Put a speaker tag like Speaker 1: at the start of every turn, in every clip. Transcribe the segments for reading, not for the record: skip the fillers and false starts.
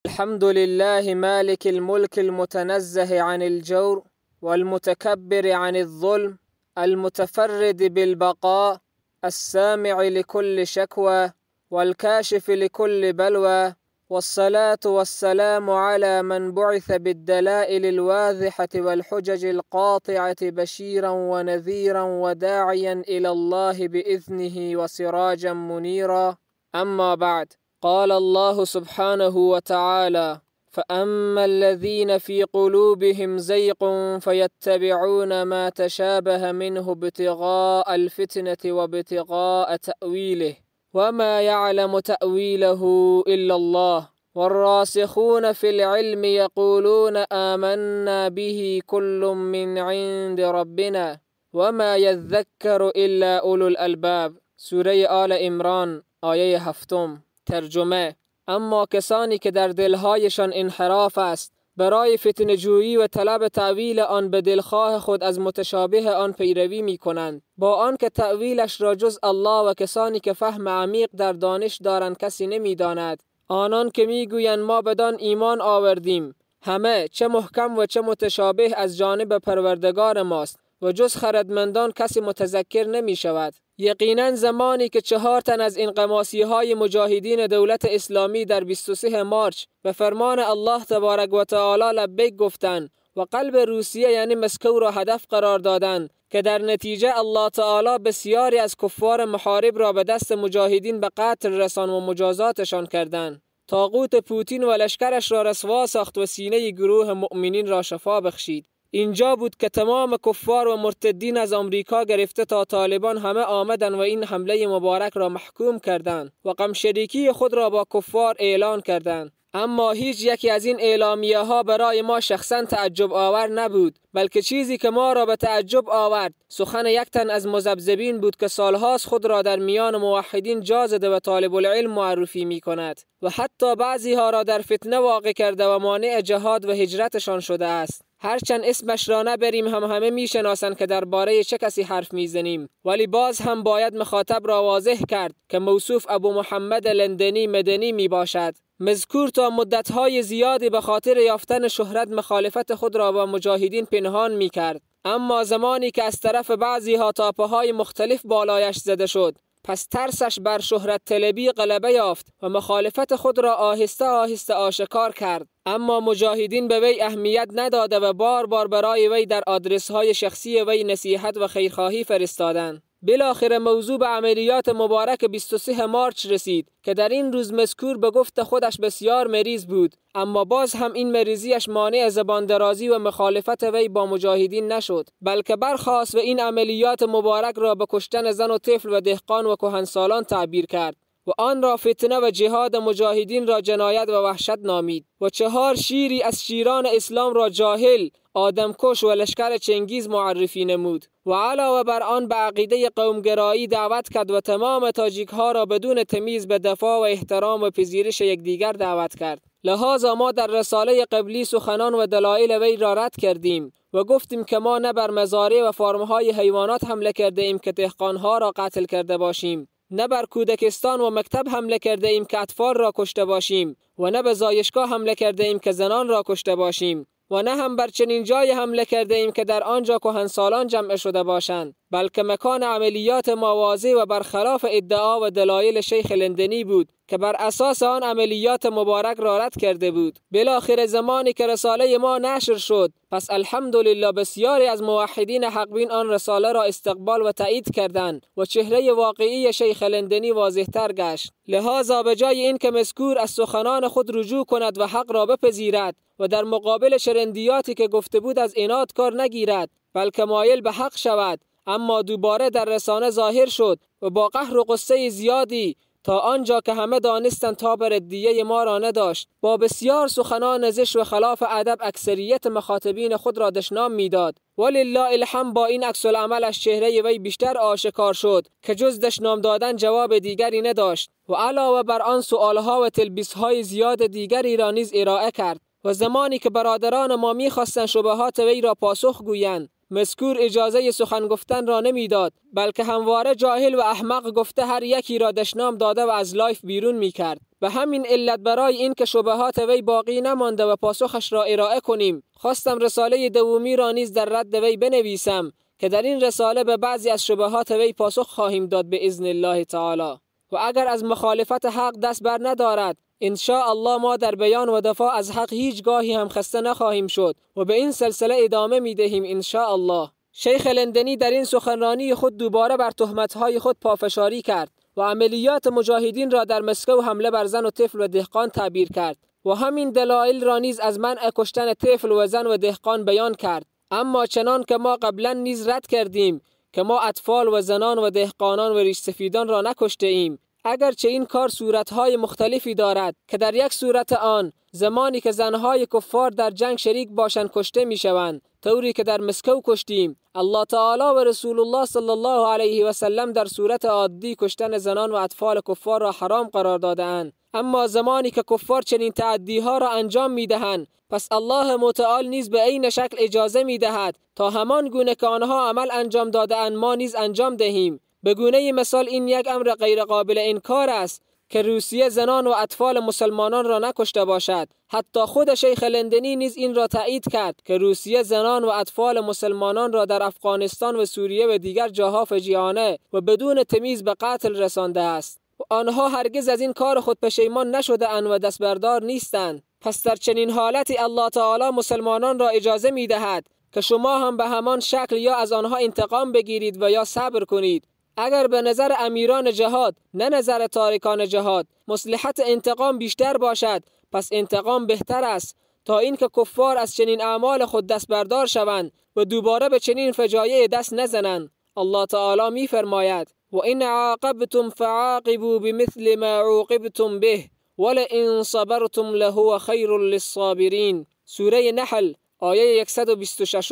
Speaker 1: الحمد لله مالك الملك المتنزه عن الجور والمتكبر عن الظلم المتفرد بالبقاء السامع لكل شكوى والكاشف لكل بلوى، والصلاة والسلام على من بعث بالدلائل الواضحة والحجج القاطعة بشيرا ونذيرا وداعيا إلى الله بإذنه وسراجا منيرا. أما بعد، قال الله سبحانه وتعالى: فأما الذين في قلوبهم زيغ فيتبعون ما تشابه منه ابتغاء الفتنة وابتغاء تأويله وما يعلم تأويله إلا الله والراسخون في العلم يقولون آمنا به كل من عند ربنا وما يذكر إلا أولو الألباب. سوره آل عمران آیه 7. ترجمه: اما کسانی که در دلهایشان انحراف است، برای فتنه جویی و طلب تأویل آن به دلخواه خود از متشابه آن پیروی می کنند، با آنکه تأویلش را جز الله و کسانی که فهم عمیق در دانش دارند کسی نمی داند. آنان که می گویند ما بدان ایمان آوردیم، همه چه محکم و چه متشابه از جانب پروردگار ماست و جز خردمندان کسی متذکر نمی شود. یقینا زمانی که 4 تن از انقماسی های مجاهدین دولت اسلامی در 23 مارچ به فرمان الله تبارک و تعالی لبیک گفتند و قلب روسیه یعنی مسکو را هدف قرار دادند، که در نتیجه الله تعالی بسیاری از کفار محارب را به دست مجاهدین به قتل رسان و مجازاتشان کردند. طاغوت پوتین و لشکرش را رسوا ساخت و سینه گروه مؤمنین را شفا بخشید. اینجا بود که تمام کفار و مرتدین از آمریکا گرفته تا طالبان همه آمدند و این حمله مبارک را محکوم کردند و غمشریکی خود را با کفار اعلان کردند. اما هیچ یکی از این اعلامیه ها برای ما شخصا تعجب آور نبود، بلکه چیزی که ما را به تعجب آورد سخن یک تن از مذبذبین بود که سالهاست خود را در میان موحدین جا زده و طالب العلم معرفی می کند و حتی بعضی ها را در فتنه واقع کرده و مانع جهاد و هجرتشان شده است. هرچند اسمش را نبریم هم همه میشناسند که درباره چه کسی حرف میزنیم، ولی باز هم باید مخاطب را واضح کرد که موصوف ابو محمد لندنی مدنی میباشد. مذکور تا مدت‌های زیادی به خاطر یافتن شهرت مخالفت خود را با مجاهدین پنهان میکرد، اما زمانی که از طرف بعضی ها تاپه‌های مختلف بالایش زده شد، پس ترسش بر شهرت طلبی غلبه یافت و مخالفت خود را آهسته آهسته آشکار کرد. اما مجاهدین به وی اهمیت نداده و بار بار برای وی در آدرس‌های شخصی وی نصیحت و خیرخواهی فرستادند. بالاخره موضوع به عملیات مبارک 23 مارچ رسید که در این روز مذکور به گفت خودش بسیار مریض بود، اما باز هم این مریضیش مانع زبان درازی و مخالفت وی با مجاهدین نشد، بلکه برخاست و این عملیات مبارک را به کشتن زن و طفل و دهقان و کهنسالان تعبیر کرد و آن را فتنه و جهاد مجاهدین را جنایت و وحشت نامید و 4 شیری از شیران اسلام را جاهل، آدمکش و لشکر چنگیز معرفی نمود و علاوه بر آن به عقیده قومگرایی دعوت کرد و تمام تاجیک ها را بدون تمیز به دفاع و احترام و پذیرش یکدیگر دعوت کرد. لذا ما در رساله قبلی سخنان و دلایل وی را رد کردیم و گفتیم که ما نه بر مزارع و فارمهای حیوانات حمله کرده ایم که دهقانها را قتل کرده باشیم، نه بر کودکستان و مکتب حمله کرده ایم که اطفال را کشته باشیم و نه به زایشگاه حمله کرده ایم که زنان را کشته باشیم و نه هم بر چنین جای حمله کرده ایم که در آنجا کهنسالان جمع شده باشند، بلکه مکان عملیات ما واضح و برخلاف ادعا و دلایل شیخ لندنی بود که بر اساس آن عملیات مبارک را رد کرده بود. بالاخره زمانی که رساله ما نشر شد، پس الحمدلله بسیاری از موحدین حقبین آن رساله را استقبال و تایید کردند و چهره واقعی شیخ لندنی واضح‌تر گشت. لذا به جای این که مذکور از سخنان خود رجوع کند و حق را بپذیرد و در مقابل شرندیاتی که گفته بود از عناد کار نگیرد، بلکه مایل به حق شود، اما دوباره در رسانه ظاهر شد و با قهر و غصه زیادی تا آنجا که همه دانستند تا بر ردیه ما را نداشت، با بسیار سخنان زشت و خلاف ادب اکثریت مخاطبین خود را دشنام میداد. ولله الحمد با این عکس العملش چهره وی بیشتر آشکار شد که جز دشنام دادن جواب دیگری نداشت و علاوه بر آن سؤالها و تلبیس‌های زیاد دیگری را نیز ارائه کرد. و زمانی که برادران ما می‌خواستند شبهات وی را پاسخ گویند، مذکور اجازه سخن گفتن را نمیداد، بلکه همواره جاهل و احمق گفته هر یکی را دشنام داده و از live بیرون میکرد. به همین علت برای این که شبهات وی باقی نمانده و پاسخش را ارائه کنیم، خواستم رساله دومی را نیز در رد وی بنویسم که در این رساله به بعضی از شبهات وی پاسخ خواهیم داد به اذن الله تعالی. و اگر از مخالفت حق دست بر ندارد، ان شاء الله ما در بیان و دفاع از حق هیچ گاهی هم خسته نخواهیم شد و به این سلسله ادامه می دهیم ان شاء الله. شیخ لندنی در این سخنرانی خود دوباره بر تهمت‌های خود پافشاری کرد و عملیات مجاهدین را در مسکو حمله بر زن و طفل و دهقان تعبیر کرد و همین دلایل را نیز از منع کشتن طفل و زن و دهقان بیان کرد. اما چنان که ما قبلا نیز رد کردیم که ما اطفال و زنان و دهقانان و ریش سفیدان را نکشته ایم، اگرچه این کار صورتهای مختلفی دارد که در یک صورت آن زمانی که زنهای کفار در جنگ شریک باشند کشته میشوند، طوری که در مسکو کشتیم. الله تعالی و رسول الله صلی الله علیه و سلم در صورت عادی کشتن زنان و اطفال کفار را حرام قرار داده‌اند. اما زمانی که کفار چنین تعدیها را انجام میدهند، پس الله متعال نیز به عین شکل اجازه میدهد تا همان گونه که آنها عمل انجام داده‌اند ما نیز انجام دهیم. به گونه مثال این یک امر غیر قابل انکار است که روسیه زنان و اطفال مسلمانان را نکشته باشد. حتی خود شیخ لندنی نیز این را تایید کرد که روسیه زنان و اطفال مسلمانان را در افغانستان و سوریه و دیگر جاها فجیعانه و بدون تمیز به قتل رسانده است. و آنها هرگز از این کار خود پشیمان نشده اند و دستبردار نیستند. پس در چنین حالتی الله تعالی مسلمانان را اجازه می دهد که شما هم به همان شکل یا از آنها انتقام بگیرید و یا صبر کنید. اگر به نظر امیران جهاد، نه نظر تارکان جهاد، مصلحت انتقام بیشتر باشد، پس انتقام بهتر است تا اینکه کفار از چنین اعمال خود دست بردار شوند و دوباره به چنین فجایع دست نزنند. الله تعالی می فرماید: و این عاقبتم فعاقبوا بمثل ما عوقبتم به ولئن صبرتم لهو خیر للصابرین. سوره نحل آیه 126.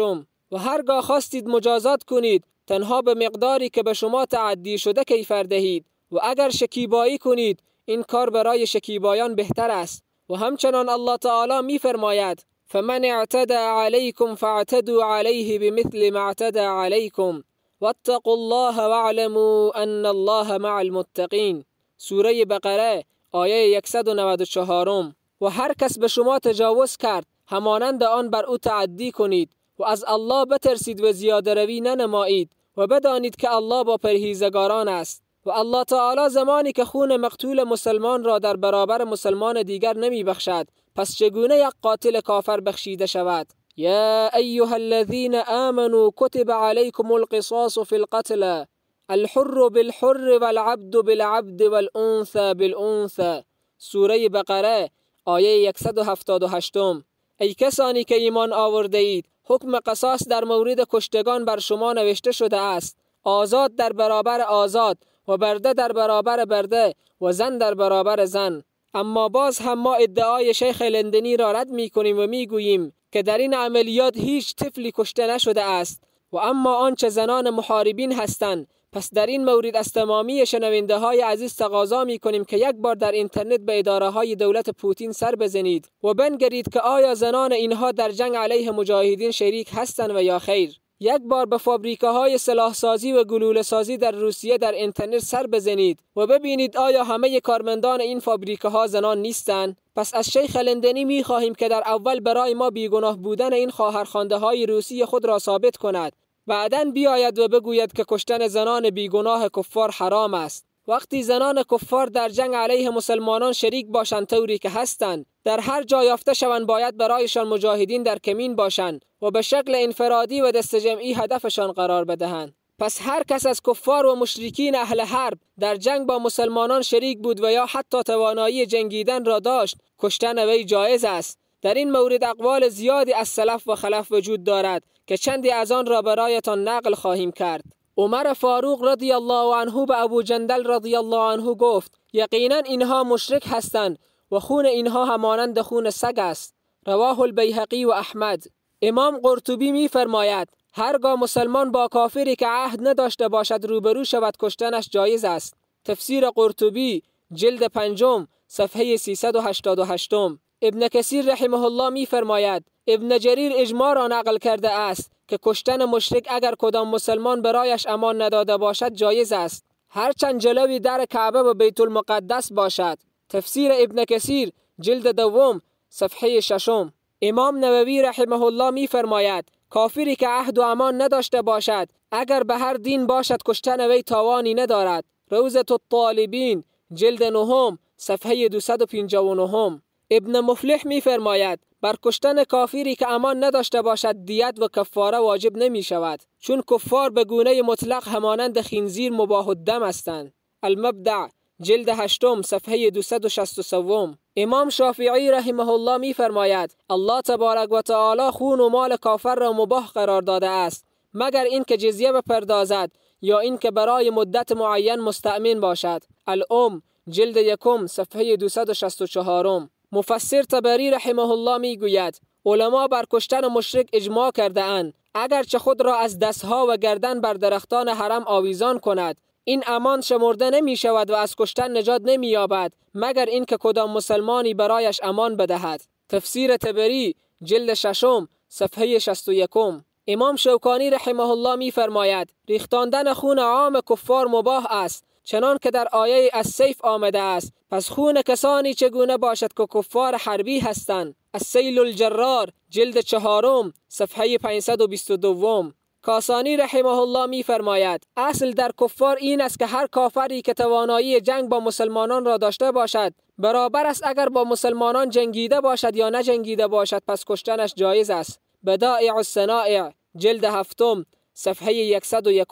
Speaker 1: و هرگاه خواستید مجازات کنید، تنها به مقداری که به شما تعدی شده کیفر دهید، و اگر شکیبایی کنید این کار برای شکیبایان بهتر است. و همچنان الله تعالی می فرماید: فمن اعتدى علیکم فاعتدوا علیه بمثل ما اعتدى علیکم واتقوا الله واعلموا ان الله مع المتقین. سوره بقره آیه 194. و هر کس به شما تجاوز کرد همانند آن بر او تعدی کنید و از الله بترسید و زیاده روی ننمایید و بدانید که الله با پرهیزگاران است. و الله تعالی زمانی که خون مقتول مسلمان را در برابر مسلمان دیگر نمی بخشد، پس چگونه یک قاتل کافر بخشیده شود؟ یا ایها الذین آمنوا کتب علیکم القصاص فی القتل الحر بالحر والعبد بالعبد والانثى بالانثى. سوره بقره آیه 178. ای کسانی که ایمان آورده اید، حکم قصاص در مورد کشتگان بر شما نوشته شده است. آزاد در برابر آزاد و برده در برابر برده و زن در برابر زن. اما باز هم ما ادعای شیخ لندنی را رد می کنیم و می گوییم که در این عملیات هیچ طفلی کشته نشده است. و اما آنچه زنان محاربین هستند، پس در این مورد از تمامی شنونده های عزیز تقاضا می کنیم که یک بار در اینترنت به اداره های دولت پوتین سر بزنید و بنگرید که آیا زنان اینها در جنگ علیه مجاهدین شریک هستند و یا خیر. یک بار به فابریکه های سلاح سازی و گلوله سازی در روسیه در اینترنت سر بزنید و ببینید آیا همه کارمندان این فابریکه ها زنان نیستند. پس از شیخ لندنی می خواهیم که در اول برای ما بیگناه بودن این خواهرخوانده های روسی خود را ثابت کند، بعداً بیاید و بگوید که کشتن زنان بیگناه کفار حرام است. وقتی زنان کفار در جنگ علیه مسلمانان شریک باشند طوری که هستند، در هر جا یافته شوند باید برایشان مجاهدین در کمین باشند و به شکل انفرادی و دست جمعی هدفشان قرار بدهند. پس هر کس از کفار و مشرکین اهل حرب در جنگ با مسلمانان شریک بود و یا حتی توانایی جنگیدن را داشت، کشتن وی جایز است. در این مورد اقوال زیادی از سلف و خلف وجود دارد که چندی از آن را برایتان نقل خواهیم کرد. عمر فاروق رضی الله عنه به ابو جندل رضی الله عنه گفت: یقینا اینها مشرک هستند و خون اینها همانند خون سگ است. رواه البیهقی و احمد. امام قرطبی می فرماید: هرگاه مسلمان با کافری که عهد نداشته باشد روبرو شود کشتنش جایز است. تفسیر قرطبی جلد 5 صفحه 388. ابن کثیر رحمه الله می فرماید: ابن جریر اجماع را نقل کرده است که کشتن مشرک اگر کدام مسلمان برایش امان نداده باشد جایز است، هرچند جلوی در کعبه و بیت المقدس باشد. تفسیر ابن کثیر جلد دوم صفحه ششم. امام نووی رحمه الله می فرماید کافری که عهد و امان نداشته باشد اگر به هر دین باشد کشتن وی تاوانی ندارد. روضة الطالبین جلد نهم صفحه 259. ابن مفلح می فرماید بر کشتن کافری که امان نداشته باشد دیت و کفاره واجب نمی شود، چون کفار به گونه مطلق همانند خنزیر مباح الدم هستند. المبدع جلد هشتم صفحه 263. امام شافعی رحمه الله می فرماید الله تبارک و تعالی خون و مال کافر را مباح قرار داده است، مگر اینکه جزیه بپردازد یا اینکه برای مدت معین مستأمن باشد. الام جلد یکم صفحه 264. مفسر طبری رحمه الله می گوید علما بر کشتن مشرک اجماع کرده اند، اگرچه خود را از دستها و گردن بر درختان حرم آویزان کند این امان شمرده نمی شود و از کشتن نجات نمی یابد، مگر اینکه کدام مسلمانی برایش امان بدهد. تفسیر طبری جلد ششم صفحه 61. امام شوکانی رحمه الله می فرماید ریختاندن خون عام کفار مباح است، چنان که در آیه السیف آمده است. پس خون کسانی چگونه باشد که کفار حربی هستند؟ السیل الجرار جلد چهارم صفحه 522. کاسانی رحمه الله می فرماید اصل در کفار این است که هر کافری که توانایی جنگ با مسلمانان را داشته باشد برابر است اگر با مسلمانان جنگیده باشد یا نجنگیده باشد، پس کشتنش جایز است. بدائع الصنائع جلد هفتم صفحه 101.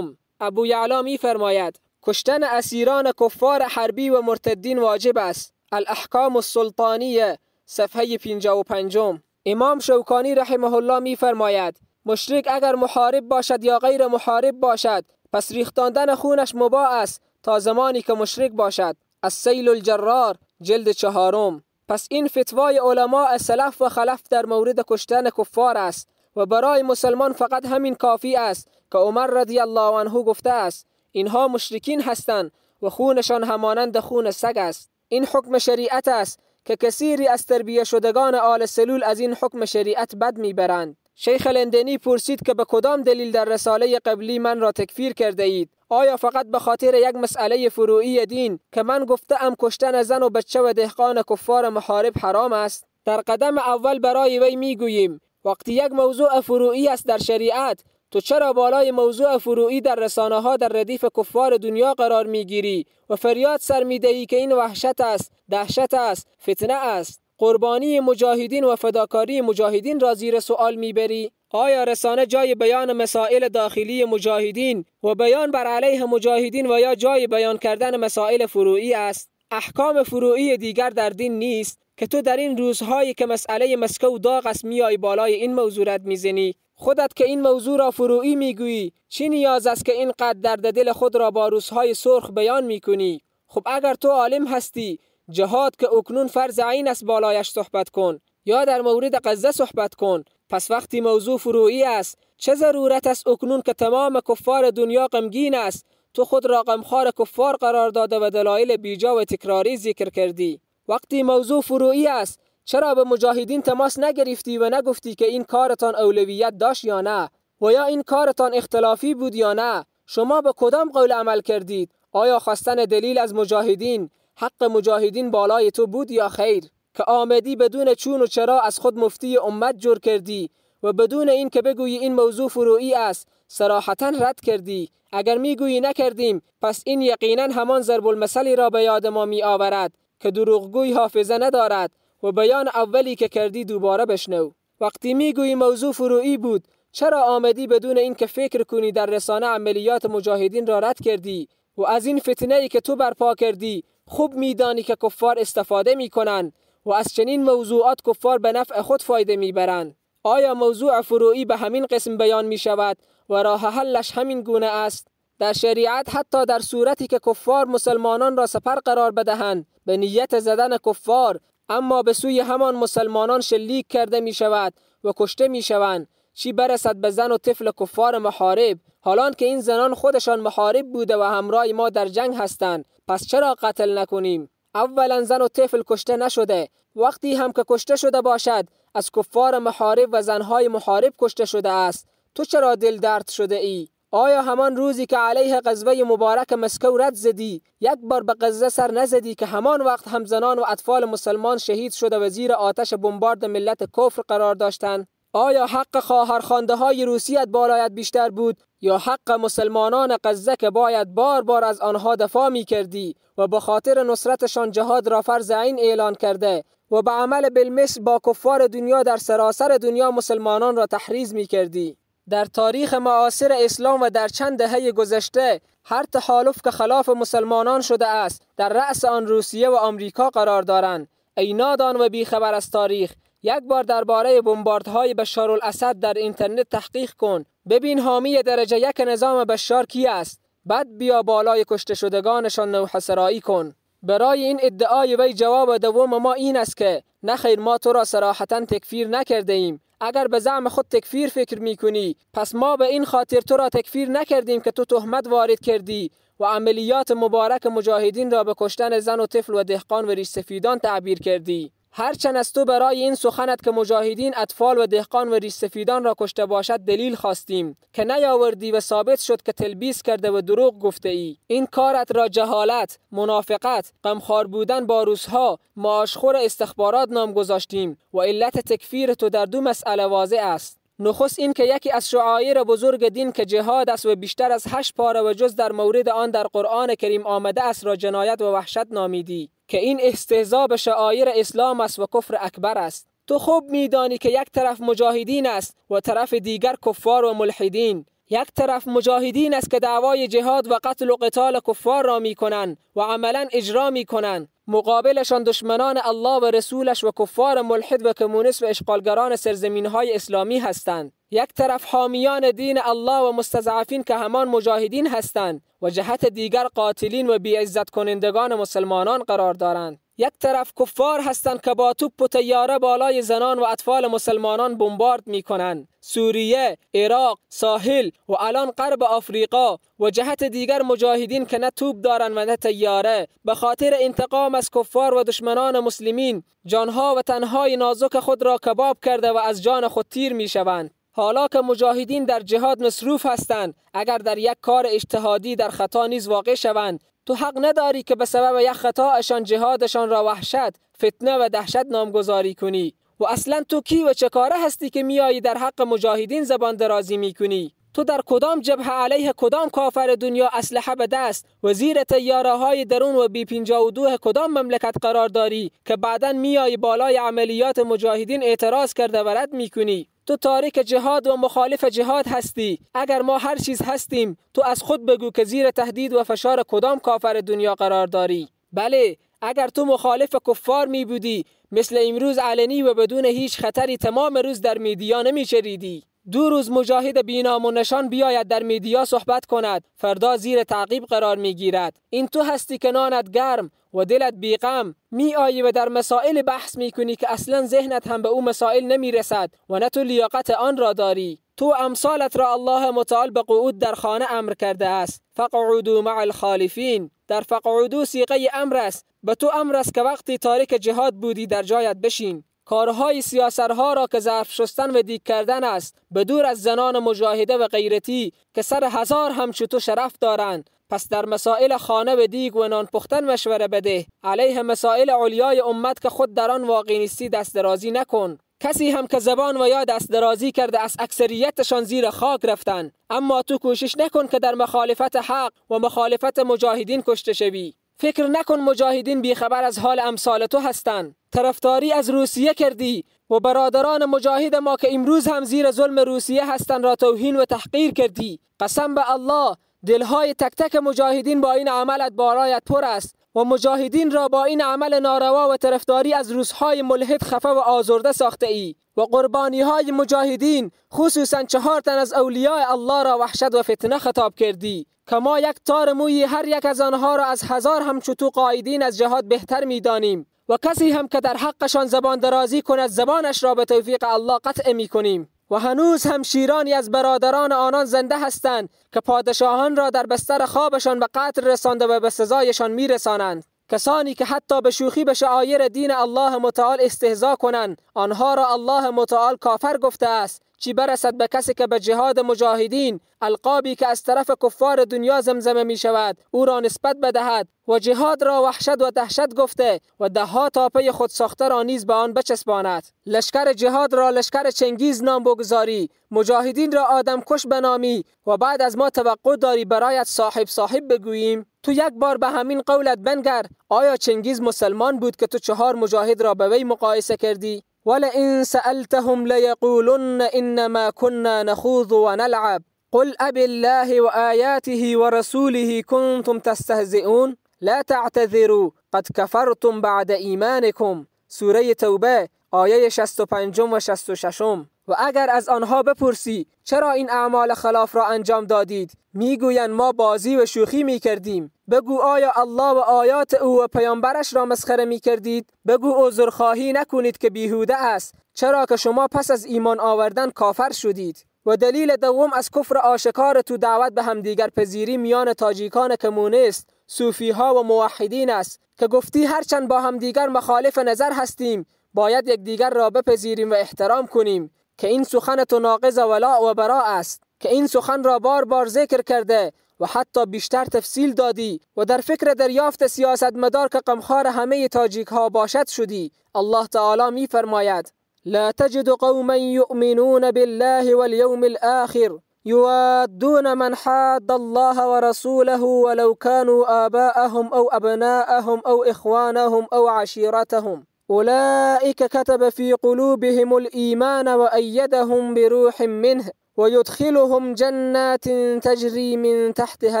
Speaker 1: ابو یعلا می فرماید کشتن اسیران کفار حربی و مرتدین واجب است. الاحکام السلطانیه صفحه 55. امام شوکانی رحمه الله می فرماید مشرک اگر محارب باشد یا غیر محارب باشد پس ریختاندن خونش مباح است تا زمانی که مشرک باشد. السیل الجرار جلد چهارم. پس این فتوای علماء سلف و خلف در مورد کشتن کفار است و برای مسلمان فقط همین کافی است که عمر رضی الله عنه گفته است اینها مشرکین هستند و خونشان همانند خون سگ است. این حکم شریعت است که کثیری از تربیه شدگان آل سلول از این حکم شریعت بد میبرند. شیخ لندنی پرسید که به کدام دلیل در رساله قبلی من را تکفیر کرده اید؟ آیا فقط به خاطر یک مسئله فروعی دین که من گفته ام کشتن زن و بچه و دهقان کفار محارب حرام است؟ در قدم اول برای وی میگوییم وقتی یک موضوع فروعی است در شریعت، تو چرا بالای موضوع فروعی در رسانه ها در ردیف کفار دنیا قرار میگیری و فریاد سر میدهی که این وحشت است، دهشت است، فتنه است؟ قربانی مجاهدین و فداکاری مجاهدین را زیر سوال میبری؟ آیا رسانه جای بیان مسائل داخلی مجاهدین و بیان بر علیه مجاهدین و یا جای بیان کردن مسائل فروعی است؟ احکام فروعی دیگر در دین نیست که تو در این روزهایی که مسئله مسکو داغ است میای بالای این موضوع رد میزنی؟ خودت که این موضوع را فروعی میگویی چی نیاز است که اینقدر درد دل خود را با روزهای سرخ بیان میکنی؟ خب اگر تو عالم هستی، جهاد که اکنون فرض عین است بالایش صحبت کن یا در مورد غزه صحبت کن. پس وقتی موضوع فروعی است چه ضرورت است اکنون که تمام کفار دنیا غمگین است تو خود را غمخوار کفار قرار داده و دلایل بیجا و تکراری ذکر کردی؟ وقتی موضوع فروعی است چرا به مجاهدین تماس نگرفتی و نگفتی که این کارتان اولویت داشت یا نه و یا این کارتان اختلافی بود یا نه؟ شما به کدام قول عمل کردید؟ آیا خواستن دلیل از مجاهدین حق مجاهدین بالای تو بود یا خیر؟ که آمدی بدون چون و چرا از خود مفتی امت جور کردی و بدون این که بگویی این موضوع فروعی است صراحتا رد کردی. اگر میگویی نکردیم پس این یقینا همان ضرب المثلی را به یاد ما می آورد که دروغگوی حافظه ندارد و بیان اولی که کردی دوباره بشنو. وقتی میگویی موضوع فروعی بود چرا آمدی بدون این که فکر کنی در رسانه عملیات مجاهدین را رد کردی و از این فتنه ای که تو برپا کردی خوب میدانی که کفار استفاده میکنند و از چنین موضوعات کفار به نفع خود فایده میبرند؟ آیا موضوع فروعی به همین قسم بیان میشود و راه حلش همین گونه است؟ در شریعت حتی در صورتی که کفار مسلمانان را سپر قرار بدهند به نیت زدن کفار، اما به سوی همان مسلمانان شلیک کرده می شود و کشته می شوند، چی برسد به زن و طفل کفار محارب، حالان که این زنان خودشان محارب بوده و همراه ما در جنگ هستند، پس چرا قتل نکنیم؟ اولا زن و طفل کشته نشده، وقتی هم که کشته شده باشد از کفار محارب و زنهای محارب کشته شده است. تو چرا دل درد شده ای؟ آیا همان روزی که علیه غزوه مبارک مسکو رد زدی یک بار به غزه سر نزدی که همان وقت هم زنان و اطفال مسلمان شهید شده و زیر آتش بمبارد ملت کفر قرار داشتند؟ آیا حق خواهرخوانده های روسیت بالایت بیشتر بود یا حق مسلمانان غزه که باید بار بار از آنها دفاع می کردی و به خاطر نصرتشان جهاد را فرض عین اعلان کرده و به عمل بالمثل با کفار دنیا در سراسر دنیا مسلمانان را تحریض می کردی؟ در تاریخ معاصر اسلام و در چند دهه گذشته هر تحالف که خلاف مسلمانان شده است در رأس آن روسیه و آمریکا قرار دارند. ای نادان و بیخبر از تاریخ، یک بار درباره بمباردهای بشارالاسد در اینترنت تحقیق کن، ببین حامی درجه یک نظام بشار کی است، بعد بیا بالای کشته شدگانشان نوحه سرایی کن. برای این ادعای وی جواب دوم ما این است که نخیر، ما تو را صراحتا تکفیر نکرده ایم. اگر به زعم خود تکفیر فکر میکنی، پس ما به این خاطر تو را تکفیر نکردیم که تو تهمت وارد کردی و عملیات مبارک مجاهدین را به کشتن زن و طفل و دهقان و ریش سفیدان تعبیر کردی. هرچند از تو برای این سخنت که مجاهدین اطفال و دهقان و ریش سفیدان را کشته باشد دلیل خواستیم که نیاوردی و ثابت شد که تلبیس کرده و دروغ گفته ای. این کارت را جهالت، منافقت، غمخوار بودن با روسها، معاشخور استخبارات نام گذاشتیم و علت تکفیر تو در دو مسئله واضح است. نخست این که یکی از شعائر بزرگ دین که جهاد است و بیشتر از 8 پاره و جز در مورد آن در قرآن کریم آمده است را جنایت و وحشت نامیدی که این استهزا به شعائر اسلام است و کفر اکبر است. تو خوب میدانی که یک طرف مجاهدین است و طرف دیگر کفار و ملحدین. یک طرف مجاهدین است که دعوای جهاد و قتل و قتال کفار را میکنند و عملا اجرا میکنند، مقابلشان دشمنان الله و رسولش و کفار ملحد و کمونیست و اشغالگران سرزمین‌های اسلامی هستند. یک طرف حامیان دین الله و مستضعفین که همان مجاهدین هستند و جهت دیگر قاتلین و بی‌عزت کنندگان مسلمانان قرار دارند. یک طرف کفار هستند که با توپ و طیاره بالای زنان و اطفال مسلمانان بمبارد میکنند، سوریه، عراق، ساحل و الان غرب آفریقا، و جهت دیگر مجاهدین که نه توپ دارند و نه طیاره، به خاطر انتقام از کفار و دشمنان مسلمین جانها و تنهای نازک خود را کباب کرده و از جان خود تیر میشوند. حالا که مجاهدین در جهاد مصروف هستند، اگر در یک کار اجتهادی در خطا نیز واقع شوند، تو حق نداری که به سبب یک خطایشان جهادشان را وحشت، فتنه و دهشت نامگذاری کنی. و اصلا تو کی و چه کاره هستی که میایی در حق مجاهدین زبان درازی میکنی؟ تو در کدام جبهه علیه کدام کافر دنیا اسلحه به دست و زیر طیاره های درون و بی 52 کدام مملکت قرار داری که بعداً میایی بالای عملیات مجاهدین اعتراض کرده و رد میکنی؟ تو تارک جهاد و مخالف جهاد هستی. اگر ما هر چیز هستیم، تو از خود بگو که زیر تهدید و فشار کدام کافر دنیا قرار داری. بله، اگر تو مخالف کفار می بودی، مثل امروز علنی و بدون هیچ خطری تمام روز در media نمی چریدی. 2 روز مجاهد بینام و نشان بیاید در media صحبت کند، فردا زیر تعقیب قرار می گیرد. این تو هستی که نانت گرم و دلت بیغم می آیی و در مسائل بحث می کنی که اصلا ذهنت هم به او مسائل نمی رسد و نه تو لیاقت آن را داری. تو امثالت را الله متعال به قعود در خانه امر کرده است. فقعدوا مع الخالفین. در فقعدوا صیغه امر است. به تو امر است که وقتی تارک جهاد بودی در جایت بشین. کارهای سیاسرها را که ظرف شستن و دیگ کردن است، به دور از زنان مجاهده و غیرتی که سر هزار همچو تو شرف دارند، پس در مسائل خانه و دیگ و نان پختن مشوره بده. علیه مسائل علیای امت که خود در آن واقع نیستی دست درازی نکن. کسی هم که زبان و یا دست درازی کرده از اکثریتشان زیر خاک رفتن، اما تو کوشش نکن که در مخالفت حق و مخالفت مجاهدین کشته شوی. فکر نکن مجاهدین بیخبر از حال امثال تو هستند. طرفداری از روسیه کردی و برادران مجاهد ما که امروز هم زیر ظلم روسیه هستند را توهین و تحقیر کردی. قسم به الله، دلهای تک تک مجاهدین با این عملت بالایت پر است و مجاهدین را با این عمل ناروا و طرفداری از روسهای ملحد خفه و آزرده ساخته ای و قربانی های مجاهدین، خصوصا 4 تن از اولیاء الله را وحشت و فتنه خطاب کردی که ما یک تار موی هر یک از آنها را از 1000 همچو تو قائدین از جهاد بهتر میدانیم و کسی هم که در حقشان زبان درازی کند زبانش را به توفیق الله قطع می کنیم. و هنوز هم شیرانی از برادران آنان زنده هستند که پادشاهان را در بستر خوابشان به قتل رسانده و به سزایشان می رسانند. کسانی که حتی به شوخی به شعایر دین الله متعال استهزا کنند، آنها را الله متعال کافر گفته است. چی برسد به کسی که به جهاد مجاهدین، القابی که از طرف کفار دنیا زمزمه می شود، او را نسبت بدهد و جهاد را وحشت و دهشت گفته و دهها تاپه خود ساخته را نیز به آن بچسباند. لشکر جهاد را لشکر چنگیز نام بگذاری، مجاهدین را آدم کش بنامی و بعد از ما توقع داری برایت صاحب صاحب بگوییم. تو یک بار به همین قولت بنگر، آیا چنگیز مسلمان بود که تو 4 مجاهد را به وی مقایسه کردی؟ ولئن سألتهم ليقولن إنما كنا نخوض ونلعب قل أب الله وآياته ورسوله كنتم تستهزئون لا تعتذروا قد كفرتم بعد ایمانكم. سوره توبه آیه 65 و 66. و اگر از آنها بپرسی چرا این اعمال خلاف را انجام دادید، میگویند ما بازی و شوخی میکردیم. بگو آیا الله و آیات او و پیامبرش را مسخره میکردید؟ بگو عذرخواهی نکنید که بیهوده است، چرا که شما پس از ایمان آوردن کافر شدید. و دلیل دوم از کفر آشکار تو دعوت به همدیگر پذیری میان تاجیکان کمونیست، صوفی ها و موحدین است که گفتی هرچند با همدیگر مخالف نظر هستیم باید یکدیگر را بپذیریم و احترام کنیم، که این سخن تو ناقض ولاء و براء است، که این سخن را بار بار ذکر کرده و حتی بیشتر تفصیل دادی و در فکر دریافت سیاستمدار که غمخوار همه تاجیک ها باشد شدی. الله تعالی می فرماید: لا تجد قوما یؤمنون بالله واليوم الآخر يوادون من حاد الله ورسوله ولو كانوا آباءهم أو أبناءهم أو إخوانهم أو عشيرتهم أولئك كتب في قلوبهم الإيمان وأيدهم بروح منه ويدخلهم جنات تجري من تحتها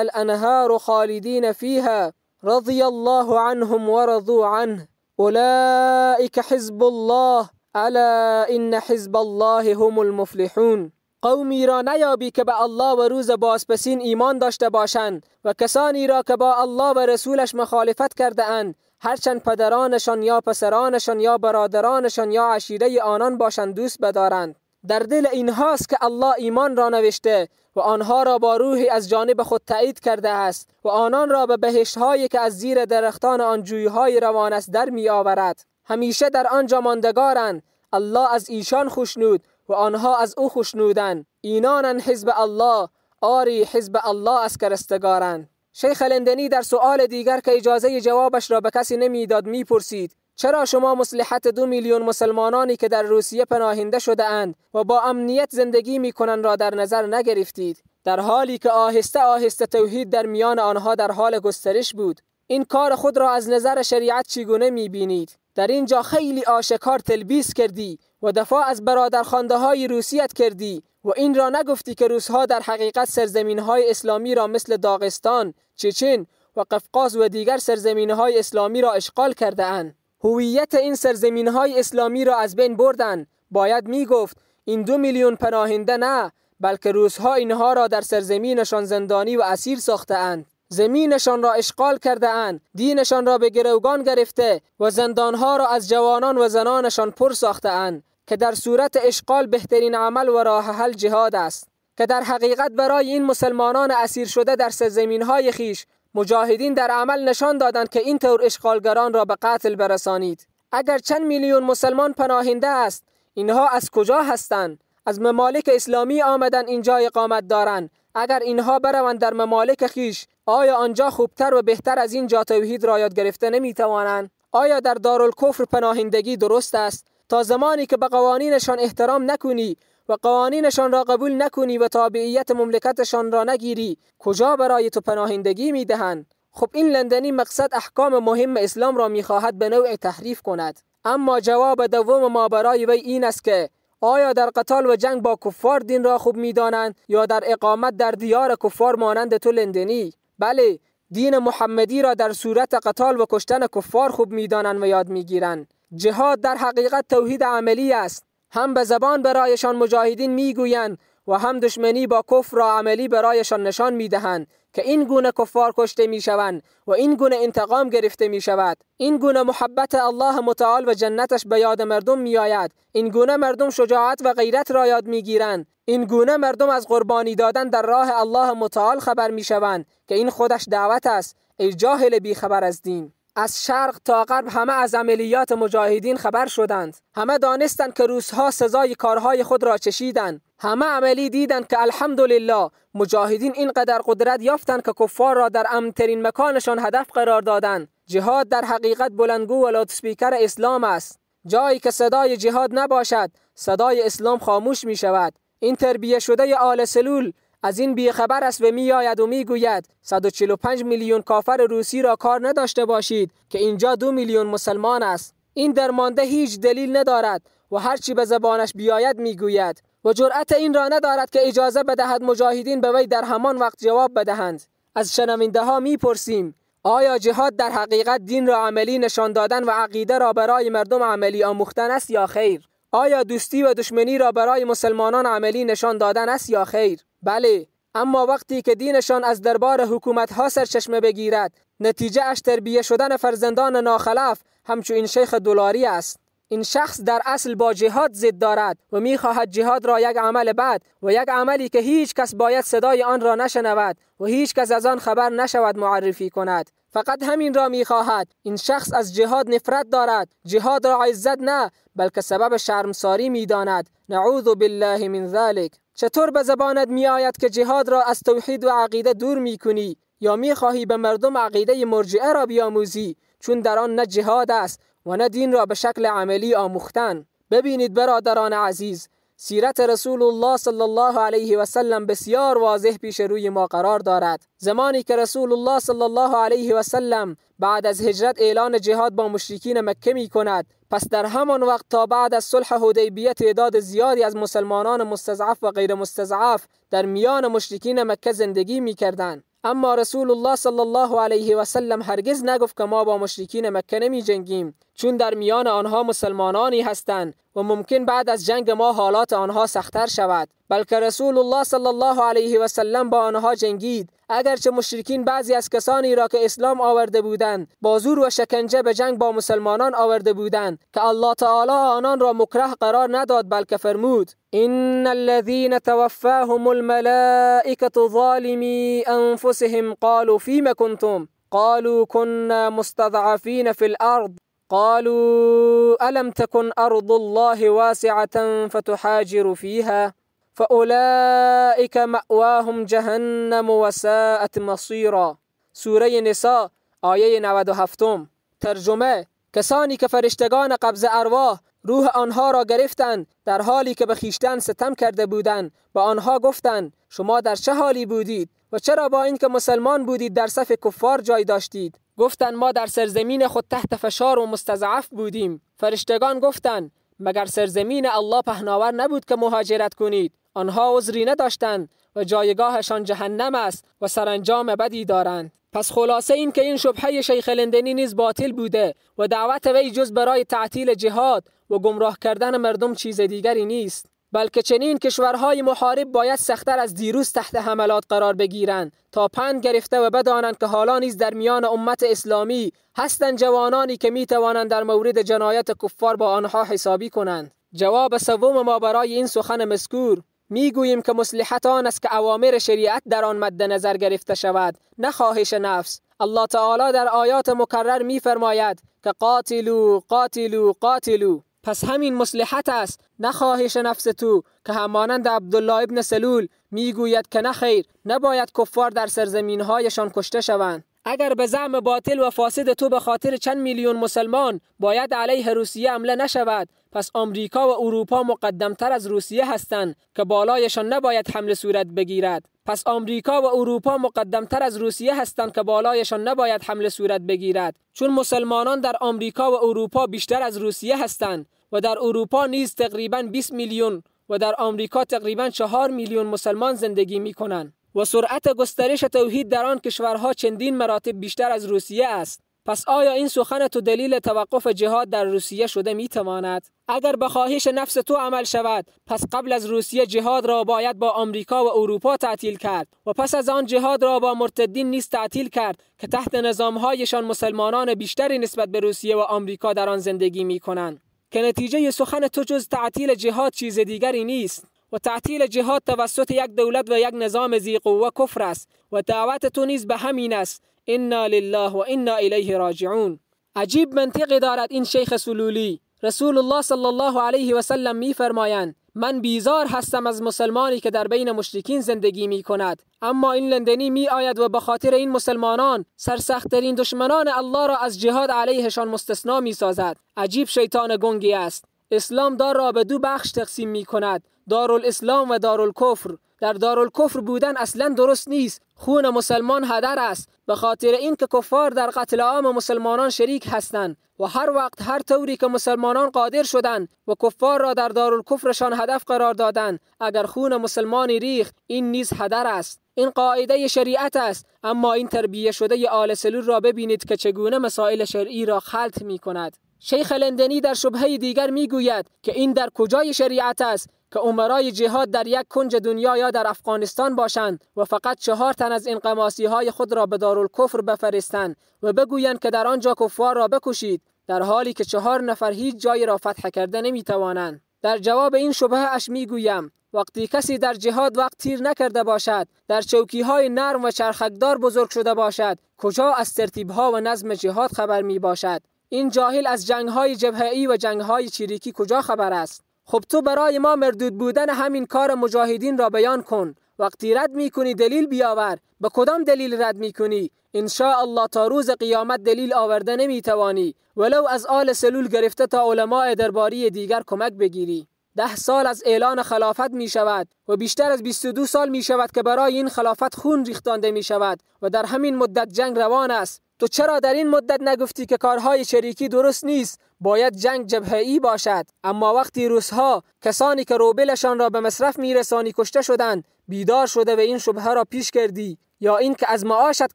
Speaker 1: الأنهار خالدين فيها رضي الله عنهم ورضوا عنه أولئك حزب الله ألا إن حزب الله هم المفلحون. قومی را نیابی که به الله و روز بازپسین ایمان داشته باشند و کسانی را که با الله و رسولش مخالفت کرده اند، هرچند پدرانشان یا پسرانشان یا برادرانشان یا عشیره آنان باشند دوست بدارند. در دل اینهاست که الله ایمان را نوشته و آنها را با روحی از جانب خود تایید کرده است و آنان را به بهشت‌هایی که از زیر درختان آن جویهای روان است در می آورد. همیشه در آنجا ماندگارند. الله از ایشان خوشنود و آنها از او خوشنودند. اینانند حزب الله، آری حزب الله از کرستگارند. شیخ لندنی در سؤال دیگر که اجازه جوابش را به کسی نمیداد میپرسید: چرا شما مصلحت 2 میلیون مسلمانانی که در روسیه پناهنده شده اند و با امنیت زندگی میکنند را در نظر نگرفتید، در حالی که آهسته آهسته توحید در میان آنها در حال گسترش بود؟ این کار خود را از نظر شریعت چگونه میبینید؟ در اینجا خیلی آشکار تلبیس کردی و دفاع از برادرخوانده های روسیت کردی و این را نگفتی که روسها در حقیقت سرزمین های اسلامی را مثل داغستان، چچن و قفقاز و دیگر سرزمین های اسلامی را اشغال کرده اند. هویت این سرزمین های اسلامی را از بین بردند. باید می گفت این 2 میلیون پناهنده نه، بلکه روسها اینها را در سرزمینشان زندانی و اسیر ساخته اند. زمینشان را اشغال کرده اند، دینشان را به گروگان گرفته و زندانها را از جوانان و زنانشان پر ساخته اند، که در صورت اشغال بهترین عمل و راه حل جهاد است. که در حقیقت برای این مسلمانان اسیر شده در سرزمین‌های خیش مجاهدین در عمل نشان دادند که این طور اشغالگران را به قتل برسانید. اگر چند میلیون مسلمان پناهنده است، اینها از کجا هستند؟ از ممالک اسلامی آمدن اینجا اقامت دارند. اگر اینها بروند در ممالک خیش، آیا آنجا خوبتر و بهتر از اینجا توحید را یاد گرفته نمیتوانند؟ آیا در دارالکفر پناهندگی درست است؟ تا زمانی که به قوانینشان احترام نکنی و قوانینشان را قبول نکنی و تابعیت مملکتشان را نگیری، کجا برای تو پناهندگی میدهند؟ خب این لندنی مقصد احکام مهم اسلام را میخواهد به نوع تحریف کند. اما جواب دوم ما برای وی این است که آیا در قتال و جنگ با کفار دین را خوب میدانند یا در اقامت در دیار کفار مانند تو لندنی؟ بله، دین محمدی را در صورت قتال و کشتن کفار خوب میدانند و یاد میگیرند. جهاد در حقیقت توحید عملی است. هم به زبان برایشان مجاهدین میگویند و هم دشمنی با کفر را عملی برایشان نشان میدهند که این گونه کفار کشته میشوند و این گونه انتقام گرفته میشود. این گونه محبت الله متعال و جنتش به یاد مردم میآید. این گونه مردم شجاعت و غیرت را یاد میگیرند. این گونه مردم از قربانی دادن در راه الله متعال خبر میشوند که این خودش دعوت است. ای جاهل بی خبر از دین. از شرق تا غرب همه از عملیات مجاهدین خبر شدند. همه دانستند که روسها سزای کارهای خود را چشیدند. همه عملی دیدند که الحمدلله مجاهدین اینقدر قدرت یافتند که کفار را در امن‌ترین مکانشان هدف قرار دادند. جهاد در حقیقت بلندگو و لودسپیکر اسلام است. جایی که صدای جهاد نباشد، صدای اسلام خاموش می شود. این تربیه شده آل سلول از این بیخبر است و می آید و می گوید 145 میلیون کافر روسی را کار نداشته باشید که اینجا 2 میلیون مسلمان است. این درمانده هیچ دلیل ندارد و هرچی به زبانش بیاید می گوید و جرأت این را ندارد که اجازه بدهد مجاهدین به وی در همان وقت جواب بدهند. از شنونده ها می پرسیم آیا جهاد در حقیقت دین را عملی نشان دادن و عقیده را برای مردم عملی آموختن است یا خیر؟ آیا دوستی و دشمنی را برای مسلمانان عملی نشان دادن است یا خیر؟ بله، اما وقتی که دینشان از دربار حکومت ها سرچشمه بگیرد، نتیجه اش تربیه شدن فرزندان ناخلف همچون این شیخ دلاری است. این شخص در اصل با جهاد ضد دارد و میخواهد جهاد را یک عمل بد و یک عملی که هیچ کس باید صدای آن را نشنود و هیچ کس از آن خبر نشود معرفی کند. فقط همین را میخواهد. این شخص از جهاد نفرت دارد. جهاد را عزت نه، بلکه سبب شرمساری میداند. نعوذ بالله من ذلک. چطور به زبانت میآید که جهاد را از توحید و عقیده دور میکنی یا میخواهی به مردم عقیده مرجئه را بیاموزی، چون در آن نه جهاد است و نه دین را به شکل عملی آموختن. ببینید برادران عزیز، سیرت رسول الله صلی الله علیه و سلم بسیار واضح پیش روی ما قرار دارد. زمانی که رسول الله صلی الله علیه و سلم بعد از هجرت اعلان جهاد با مشرکین مکه می کند، پس در همان وقت تا بعد از صلح حدیبیه تعداد زیادی از مسلمانان مستضعف و غیر مستضعف در میان مشرکین مکه زندگی می کردند. اما رسول الله صلی الله علیه و سلم هرگز نگفت که ما با مشرکین مکه نمی جنگیم، چون در میان آنها مسلمانانی هستند و ممکن بعد از جنگ ما حالات آنها سخت‌تر شود، بلکه رسول الله صلی الله علیه و سلم با آنها جنگید. اگرچه مشرکین بعضی از کسانی را که اسلام آورده بودند با زور و شکنجه به جنگ با مسلمانان آورده بودند که الله تعالی آنان را مکره قرار نداد، بلکه فرمود ان الذين توفاهم الملائكة ظالمي انفسهم قالوا فيما كنتم قالوا كنا مستضعفين في الارض قالوا ألم تكن أرض الله واسعة فتحاجروا فيها فأولئك مأواهم جهنم وساءت مصيرا. سوره نساء آیه 97. ترجمه: کسانی که فرشتگان قبض ارواح روح آنها را گرفتند در حالی که به خویشتن ستم کرده بودند، با آنها گفتند شما در چه حالی بودید و چرا با اینکه مسلمان بودید در صف کفار جای داشتید؟ گفتند ما در سرزمین خود تحت فشار و مستضعف بودیم. فرشتگان گفتند مگر سرزمین الله پهناور نبود که مهاجرت کنید؟ آنها عذری نداشتند و جایگاهشان جهنم است و سرانجام بدی دارند. پس خلاصه این که این شبهه شیخ لندنی نیز باطل بوده و دعوت وی جز برای تعطیل جهاد و گمراه کردن مردم چیز دیگری نیست، بلکه چنین کشورهای محارب باید سخت‌تر از دیروز تحت حملات قرار بگیرند تا پند گرفته و بدانند که حالا نیز در میان امت اسلامی هستند جوانانی که می توانند در مورد جنایت کفار با آنها حسابی کنند. جواب سوم ما برای این سخن مذکور می گوییم که مصلحت آن است که اوامر شریعت در آن مد نظر گرفته شود، نه خواهش نفس. الله تعالی در آیات مکرر می فرماید که قاتلوا قاتلوا قاتلوا. پس همین مصلحت است، نه خواهش نفس تو که همانند عبدالله ابن سلول میگوید که نه خیر، نباید کفار در سرزمینهایشان کشته شوند. اگر به زعم باطل و فاسد تو به خاطر چند میلیون مسلمان باید علیه روسیه حمله نشود، پس آمریکا و اروپا مقدمتر از روسیه هستند که بالایشان نباید حمله صورت بگیرد. پس آمریکا و اروپا مقدمتر از روسیه هستند که بالایشان نباید حمله صورت بگیرد، چون مسلمانان در آمریکا و اروپا بیشتر از روسیه هستند و در اروپا نیز تقریباً 20 میلیون و در آمریکا تقریباً 4 میلیون مسلمان زندگی می کنند و سرعت گسترش توحید در آن کشورها چندین مراتب بیشتر از روسیه است. پس آیا این سخن تو دلیل توقف جهاد در روسیه شده می تواند؟ اگر به خواهش نفس تو عمل شود، پس قبل از روسیه جهاد را باید با آمریکا و اروپا تعطیل کرد و پس از آن جهاد را با مرتدین نیز تعطیل کرد که تحت نظامهایشان مسلمانان بیشتری نسبت به روسیه و آمریکا در آن زندگی می کنند، که نتیجه سخن تو جز تعطیل جهاد چیز دیگری نیست. و تعطیل جهاد توسط یک دولت و یک نظام ذی قوه کفر است و دعوت تو نیز به همین است. انا لله و انا الیه راجعون. عجیب منطقی دارد این شیخ سلولی. رسول الله صلی الله علیه و سلم می فرمایند من بیزار هستم از مسلمانی که در بین مشرکین زندگی می کند، اما این لندنی می آید و به خاطر این مسلمانان سرسخت‌ترین دشمنان الله را از جهاد علیهشان مستثنا می سازد. عجیب شیطان گنگی است. اسلام دار را به دو بخش تقسیم می کند، دارالاسلام و دارالکفر. در دارالکفر بودن اصلا درست نیست. خون مسلمان هدر است، به خاطر اینکه کفار در قتل عام مسلمانان شریک هستند و هر وقت هر طوری که مسلمانان قادر شدند و کفار را در دارالکفرشان هدف قرار دادند، اگر خون مسلمانی ریخت این نیز هدر است. این قاعده شریعت است. اما این تربیه شده آل سلول را ببینید که چگونه مسائل شرعی را خلط می کند. شیخ لندنی در شبهه دیگر می گوید که این در کجای شریعت است که امرای جهاد در یک کنج دنیا یا در افغانستان باشند و فقط 4 تن از انقماسی های خود را به دارالکفر بفرستند و بگویند که در آنجا کفار را بکشید، در حالی که 4 نفر هیچ جایی را فتح کرده نمی توانند. در جواب این شبهه اش می گویم وقتی کسی در جهاد وقت تیر نکرده باشد، در چوکی های نرم و چرخکدار بزرگ شده باشد، کجا از ترتیب ها و نظم جهاد خبر می باشد؟ این جاهل از جنگ های جبهه‌ای و جنگ های چریکی کجا خبر است؟ خب تو برای ما مردود بودن همین کار مجاهدین را بیان کن. وقتی رد میکنی دلیل بیاور. به کدام دلیل رد میکنی؟ ان شاء الله تا روز قیامت دلیل آورده نمیتوانی، ولو از آل سلول گرفته تا علماء درباری دیگر کمک بگیری. 10 سال از اعلان خلافت می شود و بیشتر از 22 سال می شود که برای این خلافت خون ریختانده می شود و در همین مدت جنگ روان است. تو چرا در این مدت نگفتی که کارهای شریکی درست نیست، باید جنگ جبهه‌ای باشد؟ اما وقتی روس‌ها کسانی که روبلشان را به مصرف میرسانی کشته شدند، بیدار شده و این شبهه را پیش کردی، یا این که از معاشت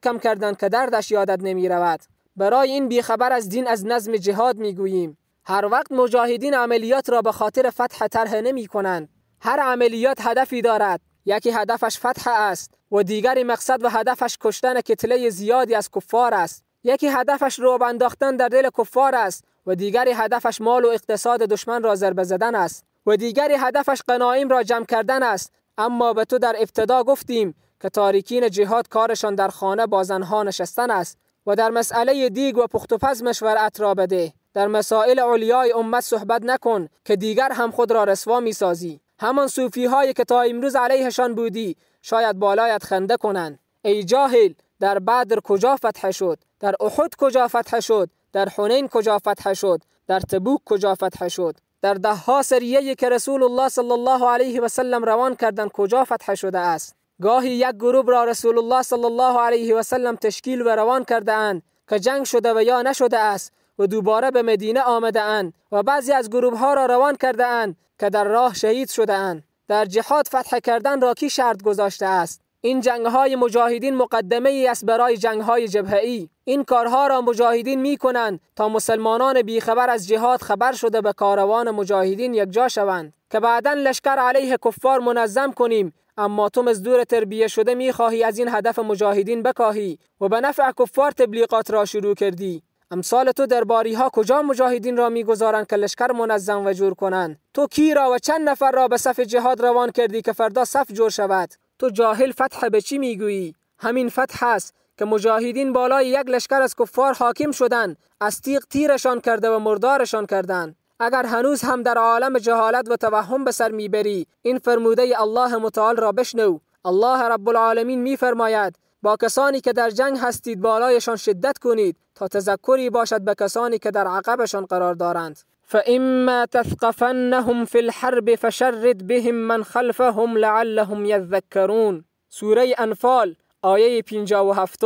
Speaker 1: کم کردند که دردش یادت نمی رود. برای این بیخبر از دین از نظم جهاد میگوییم. هر وقت مجاهدین عملیات را به خاطر فتح طرح نمی کنند. هر عملیات هدفی دارد. یکی هدفش فتح است و دیگری مقصد و هدفش کشتن کتله زیادی از کفار است. یکی هدفش رعب انداختن در دل کفار است و دیگری هدفش مال و اقتصاد دشمن را ضربه زدن است و دیگری هدفش غنایم را جمع کردن است. اما به تو در ابتدا گفتیم که تاریکین جهاد کارشان در خانه با زنها نشستن است و در مسئله دیگ و پخت و پز مشورت را بده. در مسائل علیای امت صحبت نکن که دیگر هم خود را رسوا میسازی. همان صوفی هایی که تا امروز علیهشان بودی شاید بالایت خنده کنند. ای جاهل، در بدر کجا فتح شد؟ در احد کجا فتح شد؟ در حنین کجا فتح شد؟ در تبوک کجا فتح شد؟ در ده ها سریه که رسول الله صلی الله علیه و سلم روان کردند کجا فتح شده است؟ گاهی یک گروه را رسول الله صلی الله علیه و سلم تشکیل و روان کرده اند که جنگ شده و یا نشده است و دوباره به مدینه آمده اند و بعضی از گروه ها را روان کرده اند که در راه شهید شده اند. در جهاد فتح کردن را کی شرط گذاشته است؟ این جنگ های مجاهدین مقدمه ای است برای جنگ های جبهه‌ای. این کارها را مجاهدین می کنند تا مسلمانان بیخبر از جهاد خبر شده به کاروان مجاهدین یکجا شوند که بعداً لشکر علیه کفار منظم کنیم. اما تو مزدور تربیه شده می خواهی از این هدف مجاهدین بکاهی و به نفع کفار تبلیغات را شروع کردی. امثال تو درباری ها کجا مجاهدین را میگذارند که لشکر منظم و جور کنند؟ تو کی را و چند نفر را به صف جهاد روان کردی که فردا صف جور شود؟ تو جاهل فتح به چی میگویی؟ همین فتح است که مجاهدین بالای یک لشکر از کفار حاکم شدند، از تیغ تیرشان کرده و مردارشان کردند. اگر هنوز هم در عالم جهالت و توهم به سر میبری، این فرموده الله متعال را بشنو. الله رب العالمین میفرماید با کسانی که در جنگ هستید بالایشان شدت کنید تا تذکری باشد به کسانی که در عقبشان قرار دارند. فإما تثقفنهم في الحرب فشرد بهم من خلفهم لعلهم یذکرون. سوره انفال آیه 57.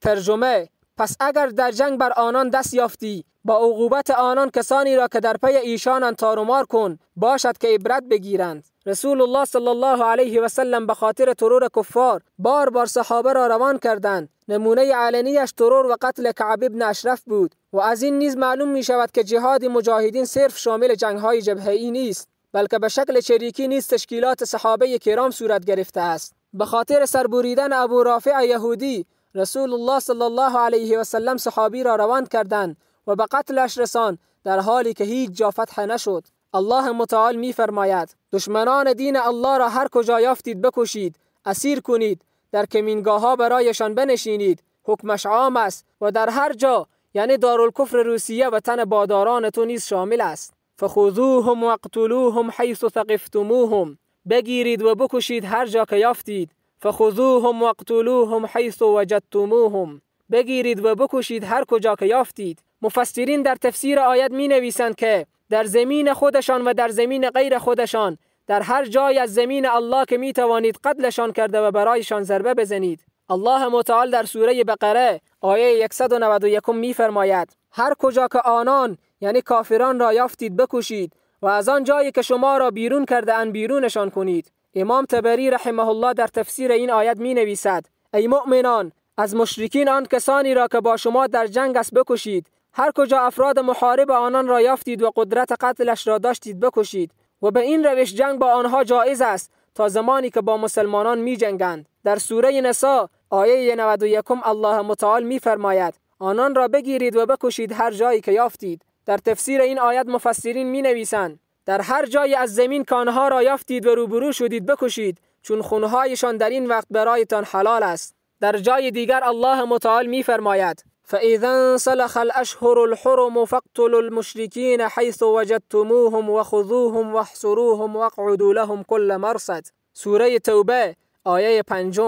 Speaker 1: ترجمه: پس اگر در جنگ بر آنان دست یافتی، با عقوبت آنان کسانی را که در پی ایشانند تارومار کن، باشد که عبرت بگیرند. رسول الله صلی الله علیه و سلم به خاطر ترور کفار بار بار صحابه را روان کردند. نمونه علنیش ترور و قتل کعب ابن اشرف بود و از این نیز معلوم می شود که جهاد مجاهدین صرف شامل جنگ های جبهه‌ای نیست، بلکه به شکل چریکی نیز تشکیلات صحابه کرام صورت گرفته است. به خاطر سربریدن ابو رافع یهودی، رسول الله صلی الله علیه و سلم صحابی را روان کردند و به قتلش رساند، در حالی که هیچ جا فتح نشد. الله متعال می فرماید دشمنان دین الله را هر کجا یافتید بکشید، اسیر کنید، در کمینگاه ها برایشان بنشینید. حکمش عام است و در هر جا، یعنی دارالکفر روسیه و تن باداران تو نیز شامل است. فخذوهم واقتلوهم حیث ثقفتموهم، بگیرید و بکشید هر جا که یافتید. فخذوهم واقتلوهم حیث وجدتموهم، بگیرید و بکشید هر کجا که یافتید. مفسرین در تفسیر آیت می نویسند که در زمین خودشان و در زمین غیر خودشان، در هر جای از زمین الله که می توانید قتلشان کرده و برایشان ضربه بزنید. الله متعال در سوره بقره آیه 191 می فرماید هر کجا که آنان یعنی کافران را یافتید بکشید و از آن جایی که شما را بیرون کرده اند بیرونشان کنید. امام طبری رحمه الله در تفسیر این آیت می نویسد ای مؤمنان، از مشرکین آن کسانی را که با شما در جنگ است بکشید. هر کجا افراد محارب آنان را یافتید و قدرت قتلش را داشتید بکشید و به این روش جنگ با آنها جایز است تا زمانی که با مسلمانان می جنگند. در سوره نساء آیه 91 الله متعال می فرماید آنان را بگیرید و بکشید هر جایی که یافتید. در تفسیر این آیت مفسرین می نویسند در هر جایی از زمین که آنها را یافتید و روبرو شدید بکشید، چون خونهایشان در این وقت برایتان حلال است. در جای دیگر الله متعال می فرماید فإذا انسلخ الأشهر الحرم فاقتلوا المشركين حيث وجدتموهم وخذوهم واحصروهم واقعدوا لهم كل مرصد. سوره توبه آیه 5.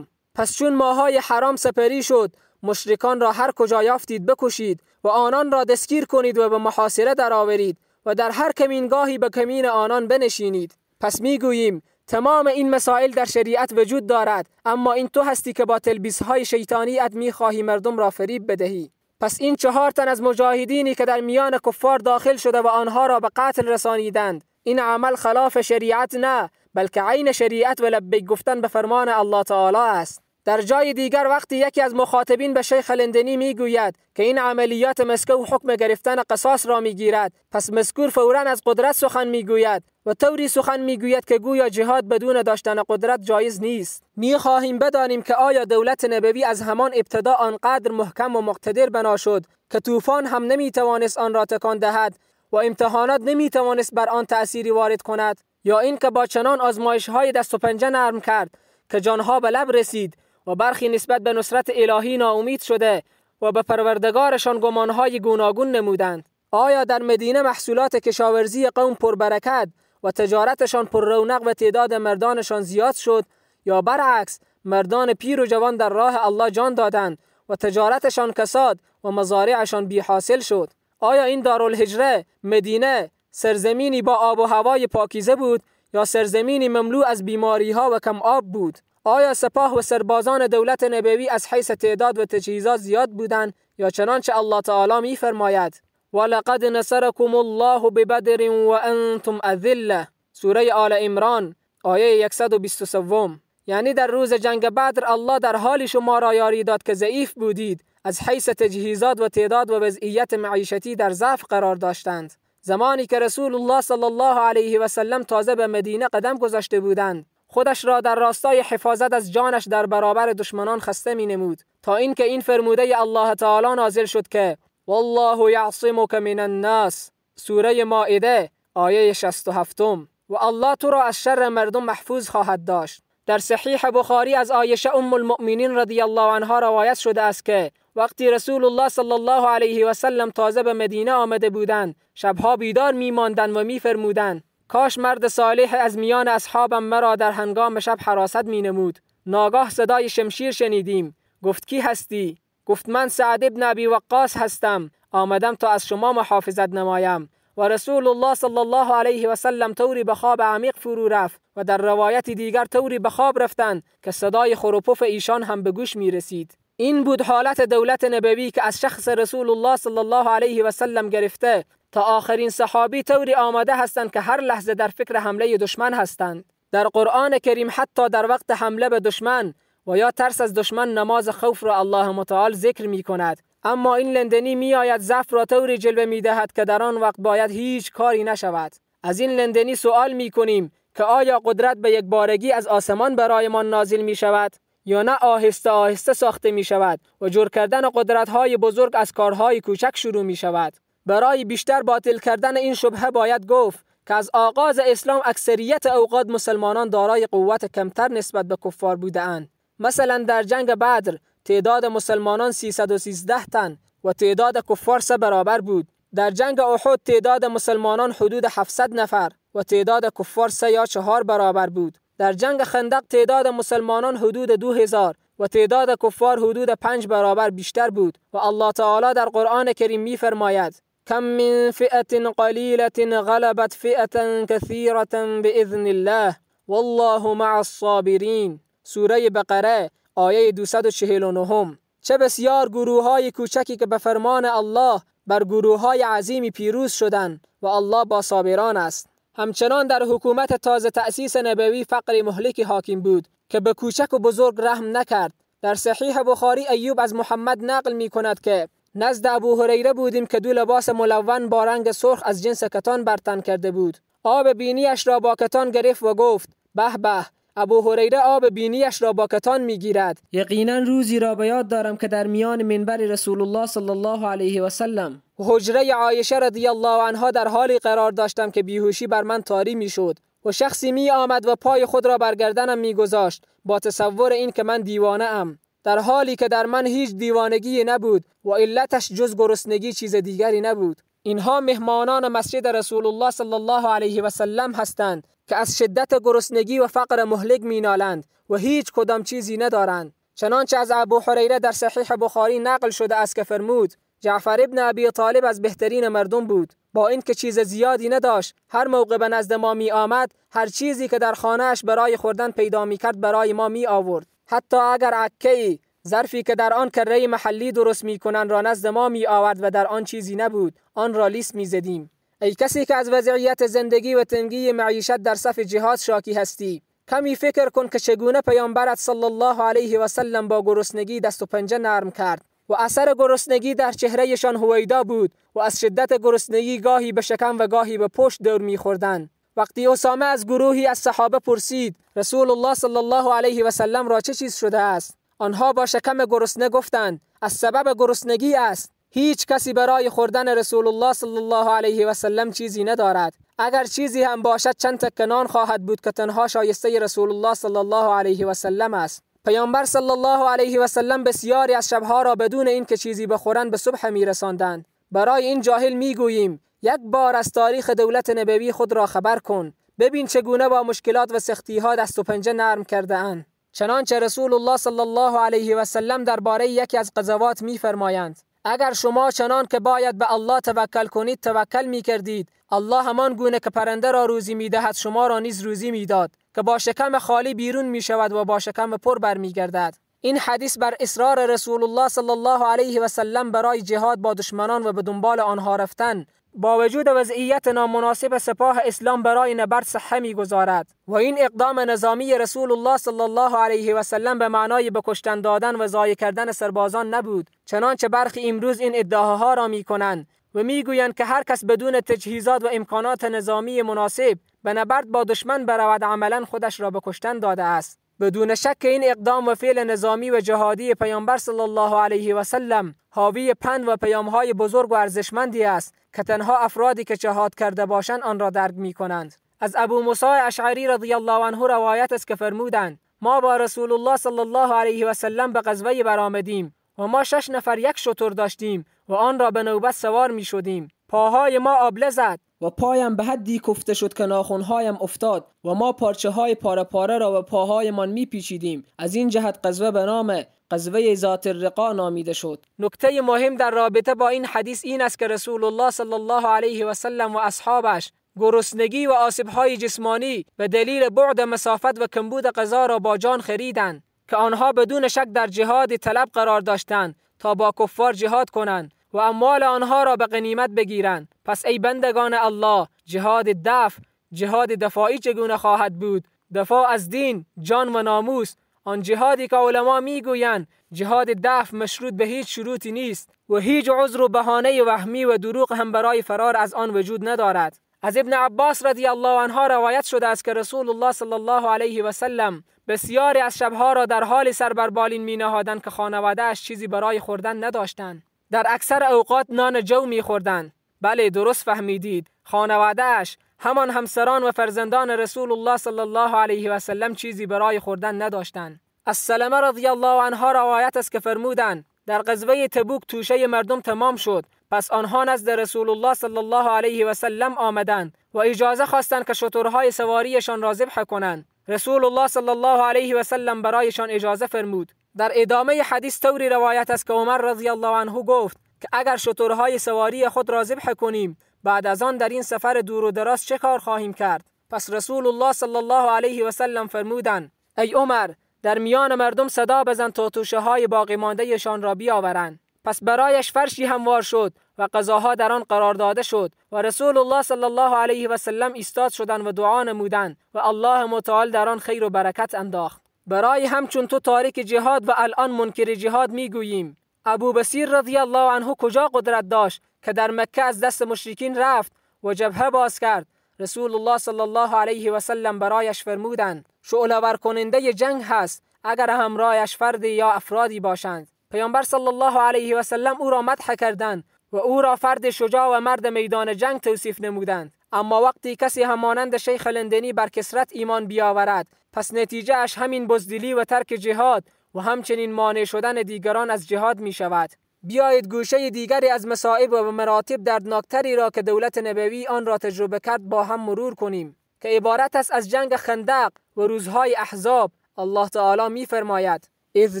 Speaker 1: پس چون ماهای حرام سپری شد، مشرکان را هر کجا یافتید بکشید و آنان را دستگیر کنید و به محاصره درآورید و در هر کمینگاهی به کمین آنان بنشینید. پس میگوییم تمام این مسائل در شریعت وجود دارد، اما این تو هستی که با تلبیس‌های شیطانیت می‌خواهی مردم را فریب بدهی. پس این 4 تن از مجاهدینی که در میان کفار داخل شده و آنها را به قتل رسانیدند، این عمل خلاف شریعت نه، بلکه عین شریعت و لبیک گفتن به فرمان الله تعالی است. در جای دیگر وقتی یکی از مخاطبین به شیخ لندنی میگوید که این عملیات مسکو حکم گرفتن قصاص را میگیرد، پس مذکور فوراً از قدرت سخن میگوید و طوری سخن میگوید که گویا جهاد بدون داشتن قدرت جایز نیست. میخواهیم بدانیم که آیا دولت نبوی از همان ابتدا آنقدر محکم و مقتدر بنا شد که طوفان هم نمیتوانست آن را تکان دهد و امتحانات نمیتوانست بر آن تأثیری وارد کند، یا اینکه با چنان آزمایش‌های دست و پنجه نرم کرد که جانها به لب رسید و برخی نسبت به نصرت الهی ناامید شده و به پروردگارشان گمانهای گوناگون نمودند. آیا در مدینه محصولات کشاورزی قوم پربرکت و تجارتشان پر رونق و تعداد مردانشان زیاد شد، یا برعکس مردان پیر و جوان در راه الله جان دادند و تجارتشان کساد و مزارعشان بی حاصل شد؟ آیا این دارالهجره مدینه سرزمینی با آب و هوای پاکیزه بود یا سرزمینی مملو از بیماریها و کم آب بود؟ آیا سپاه و سربازان دولت نبوی از حیث تعداد و تجهیزات زیاد بودند یا چنانچه الله تعالی می فرماید ولقد نصرکم الله ببدر وانتم اذله، سوره آل عمران آیه 123. یعنی در روز جنگ بدر الله در حال شما را یاری داد که ضعیف بودید، از حیث تجهیزات و تعداد و وضعیت معیشتی در ضعف قرار داشتند. زمانی که رسول الله صلی الله علیه و سلم تازه به مدینه قدم گذاشته بودند، خودش را در راستای حفاظت از جانش در برابر دشمنان خسته می نمود، تا اینکه این فرموده الله تعالی نازل شد که والله یعصمک من الناس، سوره مائده آیه 67. و الله تو را از شر مردم محفوظ خواهد داشت. در صحیح بخاری از عایشه ام المؤمنین رضی الله عنها روایت شده است که وقتی رسول الله صلی الله علیه و سلم تازه به مدینه آمده بودند، شبها بیدار می ماندند و می فرمودند کاش مرد صالح از میان اصحابم مرا در هنگام شب حراست می نمود. ناگاه صدای شمشیر شنیدیم. گفت کی هستی؟ گفت من سعد ابن ابی وقاص هستم، آمدم تا از شما محافظت نمایم. و رسول الله صلی الله علیه و سلم طوری به خواب عمیق فرو رفت و در روایت دیگر طوری به خواب رفتند که صدای خروپف ایشان هم به گوش می رسید. این بود حالت دولت نبوی که از شخص رسول الله صلی الله علیه و سلم گرفته تا آخرین صحابی طوری آماده هستند که هر لحظه در فکر حمله دشمن هستند. در قرآن کریم حتی در وقت حمله به دشمن و یا ترس از دشمن نماز خوف را الله متعال ذکر می کند. اما این لندنی می آید ضعف را طوری جلوه می دهد که در آن وقت باید هیچ کاری نشود. از این لندنی سوال می کنیم که آیا قدرت به یک بارگی از آسمان برایمان نازل می شود یا نه آهسته آهسته ساخته می شود و جور کردن قدرت های بزرگ از کارهای کوچک شروع می شود. برای بیشتر باطل کردن این شبهه باید گفت که از آغاز اسلام اکثریت اوقات مسلمانان دارای قوت کمتر نسبت به کفار بوده‌اند. مثلا در جنگ بدر تعداد مسلمانان 313 تن و تعداد کفار 3 برابر بود. در جنگ احد تعداد مسلمانان حدود 700 نفر و تعداد کفار 3 یا 4 برابر بود. در جنگ خندق تعداد مسلمانان حدود 2000 و تعداد کفار حدود 5 برابر بیشتر بود. و الله تعالی در قرآن کریم می فرماید: کم من فئة قلیلة غلبت فئة کثیرة باذن الله والله مع الصابرین. سوره بقره آیه 249. چه بسیار گروه های کوچکی که به فرمان الله بر گروه های عظیمی پیروز شدند و الله با صابران است. همچنان در حکومت تازه تأسیس نبوی فقر مهلکی حاکم بود که به کوچک و بزرگ رحم نکرد. در صحیح بخاری ایوب از محمد نقل می کند که نزد ابو هریره بودیم که 2 لباس ملون با رنگ سرخ از جنس کتان بر تن کرده بود. آب بینیش را با کتان گرفت و گفت: به به، ابو هریره آب بینیش را با کتان میگیرد. یقینا روزی را به یاد دارم که در میان منبر رسول الله صلی الله علیه و سلم و حجره عایشه رضی الله عنها در حالی قرار داشتم که بیهوشی بر من طاری میشد و شخصی می آمد و پای خود را بر گردنم میگذاشت با تصور این که من دیوانه ام، در حالی که در من هیچ دیوانگی نبود و علتش جز گرسنگی چیز دیگری نبود. اینها مهمانان مسجد رسول الله صلی الله علیه و سلم هستند که از شدت گرسنگی و فقر مهلک مینالند و هیچ کدام چیزی ندارند. چنانچه از ابو هریره در صحیح بخاری نقل شده است که فرمود: جعفر ابن ابی طالب از بهترین مردم بود، با اینکه چیز زیادی نداشت، هر موقع به نزد ما می آمد هر چیزی که در خانه‌اش برای خوردن پیدا می کرد برای ما می آورد. حتی اگر عکه‌ای، ظرفی که در آن کره محلی درست می کنند را نزد ما می آورد و در آن چیزی نبود، آن را لیس می زدیم. ای کسی که از وضعیت زندگی و تنگی معیشت در صف جهاد شاکی هستی، کمی فکر کن که چگونه پیامبرت صلی الله علیه و سلم با گرسنگی دست و پنجه نرم کرد و اثر گرسنگی در چهرهشان هویدا بود و از شدت گرسنگی گاهی به شکم و گاهی به پشت دور می‌خوردند. وقتی اسامه از گروهی از صحابه پرسید رسول الله صلی الله علیه و سلم را چه چیز شده است، آنها با شکم گرسنه گفتند از سبب گرسنگی است. هیچ کسی برای خوردن رسول الله صلی الله علیه و سلم چیزی ندارد. اگر چیزی هم باشد چند تکه نان خواهد بود که تنها شایسته رسول الله صلی الله علیه و سلم است. پیامبر صلی الله علیه و سلم بسیاری از شبها را بدون اینکه چیزی بخورند به صبح میرساندند. برای این جاهل میگوییم یک بار از تاریخ دولت نبوی خود را خبر کن، ببین چگونه با مشکلات و سختی‌ها دست و پنجه نرم کرده اند. چنانچه رسول الله صلی الله علیه و سلم درباره یکی از غزوات میفرمایند: اگر شما چنان که باید به الله توکل کنید توکل می کردید، الله همان گونه که پرنده را روزی می دهد شما را نیز روزی می داد که با شکم خالی بیرون می شود و با شکم پر برمی گردد. این حدیث بر اصرار رسول الله صلی الله علیه و سلم برای جهاد با دشمنان و به دنبال آنها رفتن با وجود وضعیت نامناسب سپاه اسلام برای نبرد صحه می‌گذارد و این اقدام نظامی رسول الله صلی الله علیه و سلم به معنای به کشتن دادن و ضایع کردن سربازان نبود، چنانچه برخی امروز این ادعاها را می‌کنند و می‌گویند که هر کس بدون تجهیزات و امکانات نظامی مناسب به نبرد با دشمن برود عملاً خودش را به کشتن داده است. بدون شک این اقدام و فعل نظامی و جهادی پیامبر صلی الله علیه و سلم حاوی پند و پیام‌های بزرگ و ارزشمندی است که تنها افرادی که جهاد کرده باشند آن را درک می‌کنند. از ابو موسی اشعری رضی الله عنه روایت است که فرمودند: ما با رسول الله صلی الله علیه و سلم به غزوه برآمدیم و ما 6 نفر یک شتر داشتیم و آن را به نوبت سوار می‌شدیم. پاهای ما آبله زد و پایم به حدی کفته شد که ناخنهایم افتاد و ما پارچه های پاره پاره را به پاهایمان میپیچیدیم. از این جهت غزوه به نام غزوه ذات الرقاع نامیده شد. نکته مهم در رابطه با این حدیث این است که رسول الله صلی الله علیه و سلم و اصحابش گرسنگی و آسیب‌های جسمانی به دلیل بعد مسافت و کمبود غذا را با جان خریدند که آنها بدون شک در جهاد طلب قرار داشتند تا با کفار جهاد کنند و اموال آنها را به غنیمت بگیرند. پس ای بندگان الله، جهاد دفع، جهاد دفاعی چگونه خواهد بود؟ دفاع از دین، جان و ناموس، آن جهادی که علما میگویند جهاد دفع مشروط به هیچ شروطی نیست و هیچ عذر و بهانه وهمی و دروغ هم برای فرار از آن وجود ندارد. از ابن عباس رضی الله عنها روایت شده است که رسول الله صلی الله علیه و سلم بسیاری از شبها را در حال سر بر بالین می نهادند که خانواده‌اش چیزی برای خوردن نداشتند. در اکثر اوقات نان جو می خوردند. بله، درست فهمیدید، خانواده‌اش، همان همسران و فرزندان رسول الله صلی الله علیه و سلم چیزی برای خوردن نداشتند. از سلمه رضی الله عنها روایت است که فرمودند در غزوه تبوک توشه مردم تمام شد، پس آنها نزد رسول الله صلی الله علیه و سلم آمدند و اجازه خواستند که شترهای سواریشان را ذبح کنند. رسول الله صلی الله علیه و سلم برایشان اجازه فرمود. در ادامه حدیث طوری روایت است که عمر رضی الله عنه گفت که اگر شترهای سواری خود را ذبح کنیم، بعد از آن در این سفر دور و دراز چه کار خواهیم کرد؟ پس رسول الله صلی الله علیه و سلم فرمودند ای عمر، در میان مردم صدا بزن تا توشه های باقی مانده شان را بیاورند. پس برایش فرشی هموار شد و غذاها در آن قرار داده شد و رسول الله صلی الله علیه و سلم ایستاد شدند و دعا نمودند و الله متعال در آن خیر و برکت انداخت. برای همچون تو تارک جهاد و الان منکر جهاد میگوییم. ابو بصیر رضی الله عنه کجا قدرت داشت که در مکه از دست مشرکین رفت و جبهه باز کرد؟ رسول الله صلی الله علیه و سلم برایش فرمودند شعله ور کننده جنگ هست اگر همراهش فردی یا افرادی باشند. پیامبر صلی الله علیه و سلم او را مدح کردند و او را فرد شجاع و مرد میدان جنگ توصیف نمودند. اما وقتی کسی همانند شیخ لندنی بر کثرت ایمان بیاورد، پس نتیجه اش همین بزدلی و ترک جهاد و همچنین مانع شدن دیگران از جهاد می شود. بیایید گوشه دیگری از مصائب و مراتب دردناکتری را که دولت نبوی آن را تجربه کرد با هم مرور کنیم که عبارت است از جنگ خندق و روزهای احزاب. الله تعالی می فرماید اذ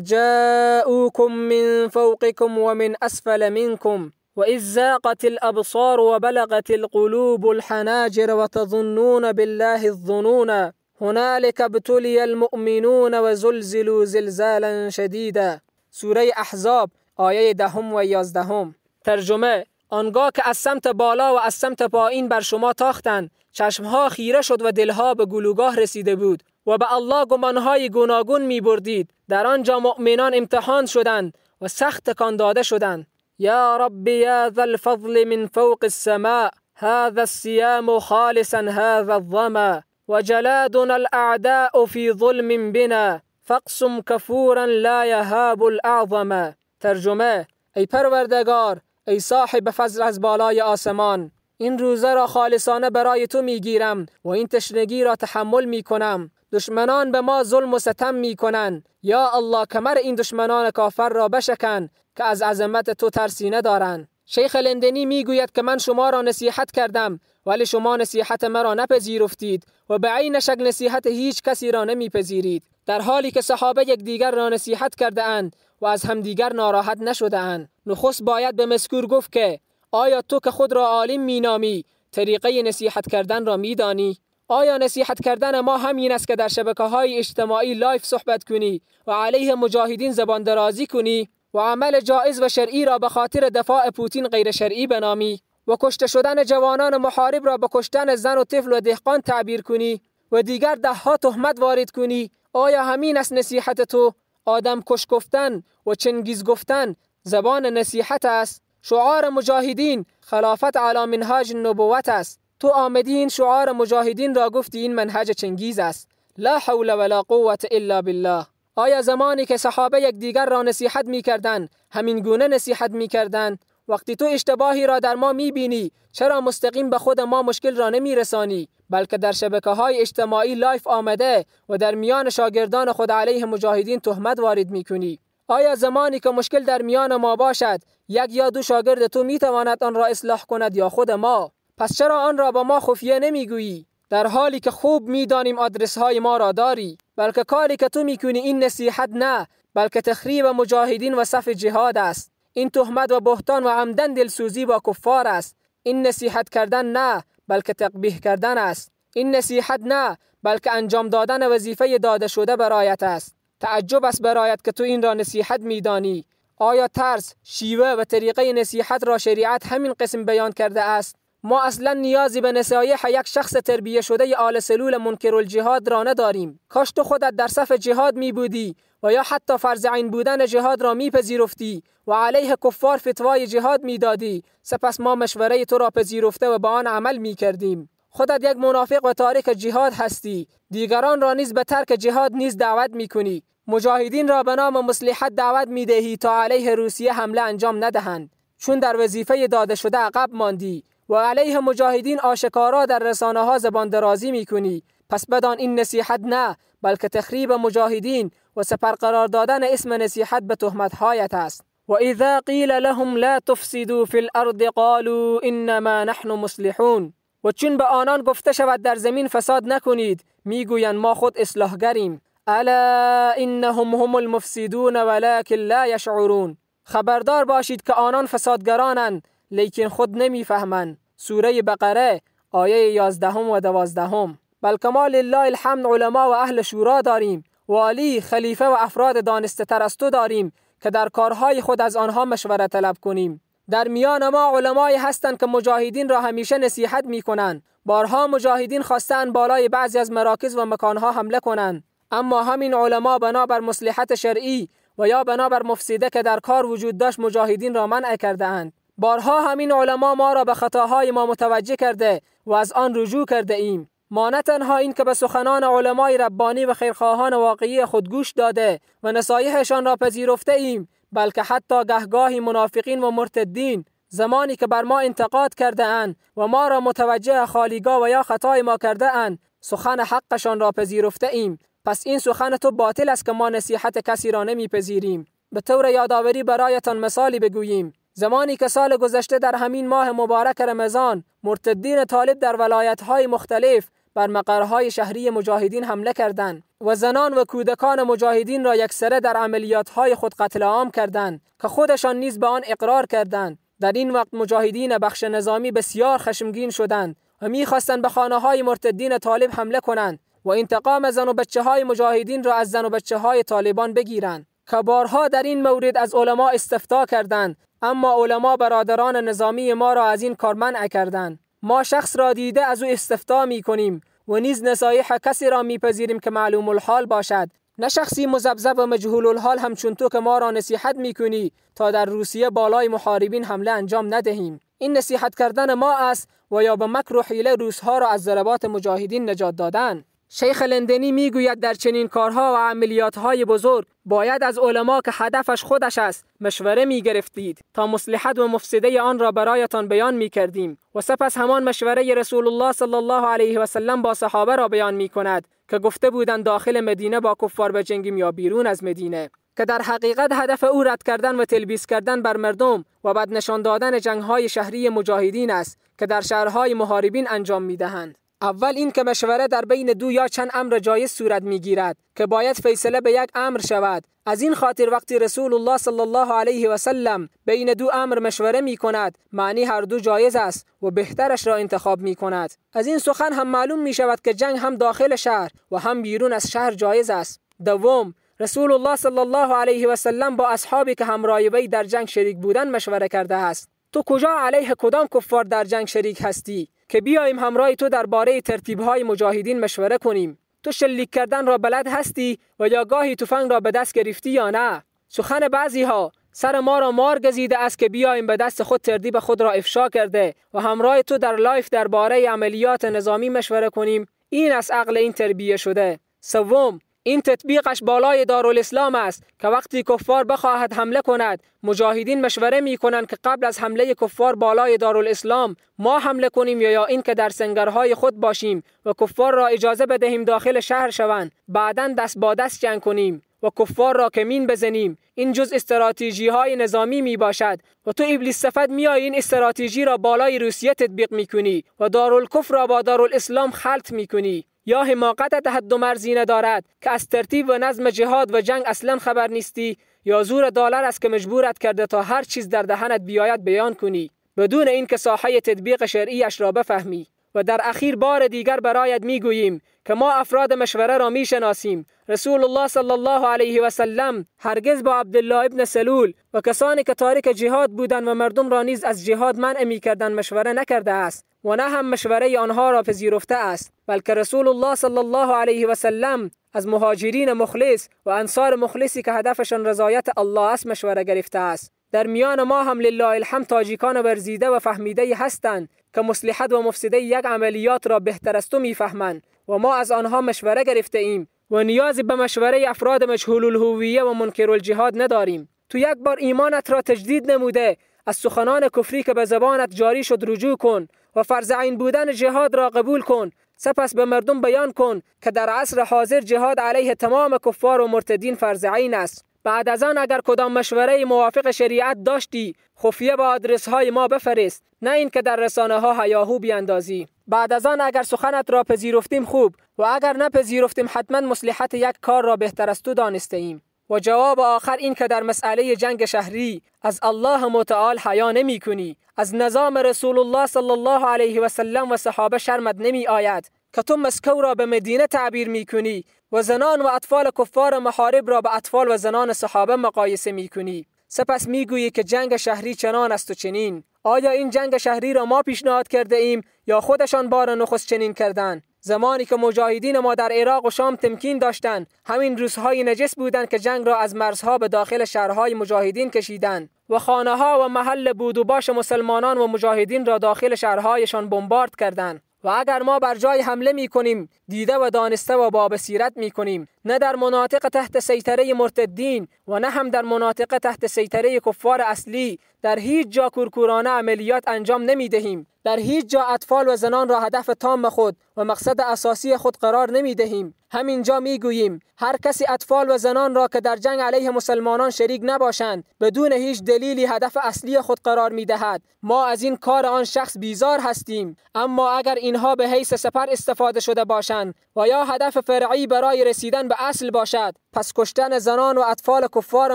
Speaker 1: جاءوكم من فوقكم ومن اسفل منكم واذ زاغت الابصار وبلغت القلوب الحناجر وتظنون بالله الظنون هنالك ابتلي المؤمنون وزلزلوا زلزالا شدیدا. سوره احزاب آیه 10 و 11. ترجمه: آنگاه که از سمت بالا و از سمت پایین بر شما تاختند، چشمها خیره شد و دلها به گلوگاه رسیده بود و به الله گمانهای گوناگون می بردید. در آنجا مؤمنان امتحان شدند و سخت تکان داده شدند. یا رب یا ذا الفضل من فوق السماء هذا الصيام خالصا هذا الظما وجلادنا الاعداء في ظلم بنا فاقسم کفورا لا يهاب الاعظم. ترجمه: ای پروردگار، ای صاحب فضل از بالای آسمان، این روزه را خالصانه برای تو میگیرم و این تشنگی را تحمل میکنم. دشمنان به ما ظلم و ستم میکنند. یا الله کمر این دشمنان کافر را بشکن که از عظمت تو ترسی ندارند. شیخ لندنی میگوید که من شما را نصیحت کردم ولی شما نصیحت مرا نپذیرفتید و به عین شک نصیحت هیچ کسی را نمیپذیرید، در حالی که صحابه یکدیگر را نصیحت کرده اند و از همدیگر ناراحت نشده اند. نخست باید به مذکور گفت که آیا تو که خود را عالم مینامی طریقه نصیحت کردن را میدانی؟ آیا نصیحت کردن ما همین است که در شبکه‌های اجتماعی live صحبت کنی و علیه مجاهدین زبان درازی کنی و عمل جایز و شرعی را به خاطر دفاع پوتین غیر شرعی بنامی و کشته شدن جوانان محارب را به کشتن زن و طفل و دهقان تعبیر کنی و دیگر دهها تهمت وارد کنی؟ آیا همین است نصیحت تو؟ آدم کش گفتن و چنگیز گفتن زبان نصیحت است؟ شعار مجاهدین خلافت علی منهاج النبوت است. تو آمدی این شعار مجاهدین را گفتی این منهج چنگیز است. لا حول ولا قوة الا بالله. آیا زمانی که صحابه یکدیگر را نصیحت می‌کردند همین گونه نصیحت می‌کردند؟ وقتی تو اشتباهی را در ما می‌بینی چرا مستقیم به خود ما مشکل را نمی‌رسانی، بلکه در شبکه‌های اجتماعی live آمده و در میان شاگردان خود علیه مجاهدین تهمت وارد می‌کنی؟ آیا زمانی که مشکل در میان ما باشد یک یا دو شاگرد تو می‌تواند آن را اصلاح کند یا خود ما؟ پس چرا آن را با ما خفیه نمیگویی، در حالی که خوب میدانیم آدرس های ما را داری؟ بلکه کاری که تو میکنی این نصیحت نه، بلکه تخریب مجاهدین و صف جهاد است. این تهمت و بهتان و عمدن دلسوزی با کفار است. این نصیحت کردن نه، بلکه تقبیح کردن است. این نصیحت نه، بلکه انجام دادن وظیفه داده شده برایت است. تعجب است برایت که تو این را نصیحت میدانی. آیا ترس، شیوه و طریقه نصیحت را شریعت همین قسم بیان کرده است؟ ما اصلا نیازی به نصایح یک شخص تربیه شده آل سلول منکر الجهاد را نداریم. کاش تو خودت در صف جهاد می بودی و یا حتی فرض عین بودن جهاد را می پذیرفتی و علیه کفار فتوای جهاد می دادی. سپس ما مشوره تو را پذیرفته و به آن عمل می کردیم. خودت یک منافق و تارک جهاد هستی. دیگران را نیز به ترک جهاد نیز دعوت می کنی. مجاهدین را به نام مصلحت دعوت می دهی تا علیه روسیه حمله انجام ندهند، چون در وظیفه داده شده عقب ماندی و علیه مجاهدین آشکارا در رسانه ها زبان درازی می کنی. پس بدان این نصیحت نه، بلکه تخریب مجاهدین و سپر قرار دادن اسم نصیحت به تهمت‌هایت است. و اذا قیل لهم لا تفسدوا فی الارض قالوا انما نحن مصلحون. و چون به آنان گفته شود در زمین فساد نکنید، میگویند ما خود اصلاحگریم. الا انهم هم المفسدون ولكن لا یشعرون. خبردار باشید که آنان فسادگرانند، لیکن خود نمیفهمند. سوره بقره آیه 11 و 12. بلکه ما لله الحمد علما و اهل شورا داریم، والی، خلیفه و افراد دانسته تر از تو داریم که در کارهای خود از آنها مشوره طلب کنیم. در میان ما علمایی هستند که مجاهدین را همیشه نصیحت میکنند. بارها مجاهدین خواستند بالای بعضی از مراکز و مکانها حمله کنند، اما همین علما بنابر مصلحت شرعی و یا بنابر مفسده که در کار وجود داشت مجاهدین را منع کرده اند. بارها همین علما ما را به خطاهای ما متوجه کرده و از آن رجوع کرده ایم. ما نه تنها این که به سخنان علمای ربانی و خیرخواهان واقعی خود گوش داده و نصایحشان را پذیرفته ایم، بلکه حتی گهگاهی منافقین و مرتدین زمانی که بر ما انتقاد کرده اند و ما را متوجه خالیگاه و یا خطای ما کرده اند، سخن حقشان را پذیرفته ایم. پس این سخن تو باطل است که ما نصیحت کسی را نمیپذیریم. به طور یادآوری برایتان مثالی بگوییم. زمانی که سال گذشته در همین ماه مبارک رمضان مرتدین طالب در ولایت‌های مختلف بر مقرهای شهری مجاهدین حمله کردند و زنان و کودکان مجاهدین را یکسره در عملیات‌های خود قتل عام کردند که خودشان نیز به آن اقرار کردند. در این وقت مجاهدین بخش نظامی بسیار خشمگین شدند و می‌خواستند به خانه‌های مرتدین طالب حمله کنند و انتقام زن و بچه‌های مجاهدین را از زن و بچه‌های طالبان بگیرند که بارها در این مورد از علما استفتا کردند، اما علما برادران نظامی ما را از این کار منع کردند. ما شخص را دیده از او استفتا می کنیم و نیز نصایح کسی را میپذیریم که معلوم الحال باشد، نه شخصی مذبذب و مجهول الحال همچون تو که ما را نصیحت میکنی تا در روسیه بالای محاربین حمله انجام ندهیم. این نصیحت کردن ما است و یا به مکر و حیله روسها را از ضربات مجاهدین نجات دادن. شیخ لندنی میگوید در چنین کارها و عملیات‌های بزرگ باید از علما که هدفش خودش است مشوره میگرفتید تا مصلحت و مفسده آن را برایتان بیان میکردیم و سپس همان مشوره رسول الله صلی الله علیه و سلم با صحابه را بیان میکند که گفته بودند داخل مدینه با کفار بجنگیم یا بیرون از مدینه، که در حقیقت هدف او رد کردن و تلبیس کردن بر مردم و بد نشان دادن جنگ‌های شهری مجاهدین است که در شهرهای محاربین انجام میدهند. اول این که مشوره در بین دو یا چند امر جایز صورت میگیرد که باید فیصله به یک امر شود. از این خاطر وقتی رسول الله صلی الله علیه و سلم بین دو امر مشوره می کند، معنی هر دو جایز است و بهترش را انتخاب می کند. از این سخن هم معلوم می شود که جنگ هم داخل شهر و هم بیرون از شهر جایز است. دوم، رسول الله صلی الله علیه و سلم با اصحابی که همراه وی در جنگ شریک بودند مشوره کرده است. تو کجا علیه کدام کفار در جنگ شریک هستی که بیاییم همراه تو درباره ترتیب‌های مجاهدین مشوره کنیم؟ تو شلیک کردن را بلد هستی و یا گاهی تفنگ را به دست گرفتی یا نه؟ سخن بعضی‌ها سر ما را مار گزیده است که بیاییم به دست خود ترتیب خود را افشا کرده و همراه تو در live درباره عملیات نظامی مشوره کنیم. این از عقل این تربیه شده. سوم، این تطبیقش بالای دارالاسلام است که وقتی کفار بخواهد حمله کند، مجاهدین مشوره می کنند که قبل از حمله کفار بالای دارالاسلام ما حمله کنیم یا این که در سنگرهای خود باشیم و کفار را اجازه بدهیم داخل شهر شوند، بعداً دست با دست جنگ کنیم و کفار را کمین بزنیم. این جز استراتژی های نظامی می باشد و تو ابلیس صفت میای این استراتژی را بالای روسیه تطبیق می کنی و دارالکفر را با دارالاسلام خلط می کنی. یا حماقتت حد و مرزی ندارد که از ترتیب و نظم جهاد و جنگ اصلا خبر نیستی، یا زور دلار است که مجبورت کرده تا هر چیز در دهنت بیاید بیان کنی بدون اینکه ساحه تطبیق شرعیش را بفهمی. و در اخیر بار دیگر برایت میگوییم که ما افراد مشوره را میشناسیم. رسول الله صلی الله علیه و سلم هرگز با عبدالله ابن سلول و کسانی که تارک جهاد بودند و مردم را نیز از جهاد منع میکردند مشوره نکرده است و نه هم مشوره آنها را پذیرفته است، بلکه رسول الله صلی الله علیه و سلم از مهاجرین مخلص و انصار مخلصی که هدفشان رضایت الله است مشوره گرفته است. در میان ما هم لله الحمد تاجیکان ورزیده و فهمیده هستند که مصلحت و مفسده یک عملیات را بهتر از تو میفهمند و ما از آنها مشوره گرفته ایم و نیازی به مشوره افراد مجهول الهویه و منکر الجهاد نداریم. تو یک بار ایمانت را تجدید نموده از سخنان کفری که به زبانت جاری شد رجوع کن و فرض عین بودن جهاد را قبول کن. سپس به مردم بیان کن که در عصر حاضر جهاد علیه تمام کفار و مرتدین فرض عین است. بعد از آن اگر کدام مشوره موافق شریعت داشتی خفیه با آدرس های ما بفرست، نه اینکه در رسانه ها هیاهو بیاندازی. بعد از آن اگر سخنت را پذیرفتیم خوب، و اگر نپذیرفتیم حتما مصلحت یک کار را بهتر از تو دانسته ایم. و جواب آخر این که در مسئله جنگ شهری از الله متعال حیا نمی کنی، از نظام رسول الله صلی الله علیه و سلم و صحابه شرمت نمی آید که تو مسکو را به مدینه تعبیر می کنی و زنان و اطفال کفار محارب را به اطفال و زنان صحابه مقایسه می کنی. سپس می گویی که جنگ شهری چنان است و چنین. آیا این جنگ شهری را ما پیشنهاد کرده ایم یا خودشان بار نخست چنین کردند؟ زمانی که مجاهدین ما در عراق و شام تمکین داشتند، همین روس‌های نجس بودند که جنگ را از مرزها به داخل شهرهای مجاهدین کشیدند و خانه ها و محل بود و باش مسلمانان و مجاهدین را داخل شهرهایشان بمبارد کردند. و اگر ما بر جای حمله می کنیم، دیده و دانسته و با بصیرت می کنیم، نه در مناطق تحت سیطره مرتدین و نه هم در مناطق تحت سیطره کفار اصلی، در هیچ جا کورکورانه عملیات انجام نمی دهیم. در هیچ جا اطفال و زنان را هدف تام خود و مقصد اساسی خود قرار نمی دهیم. همینجا می گوییم هر کسی اطفال و زنان را که در جنگ علیه مسلمانان شریک نباشند بدون هیچ دلیلی هدف اصلی خود قرار می دهد، ما از این کار آن شخص بیزار هستیم. اما اگر اینها به حیث سپر استفاده شده باشند و یا هدف فرعی برای رسیدن به اصل باشد، پس کشتن زنان و اطفال کفار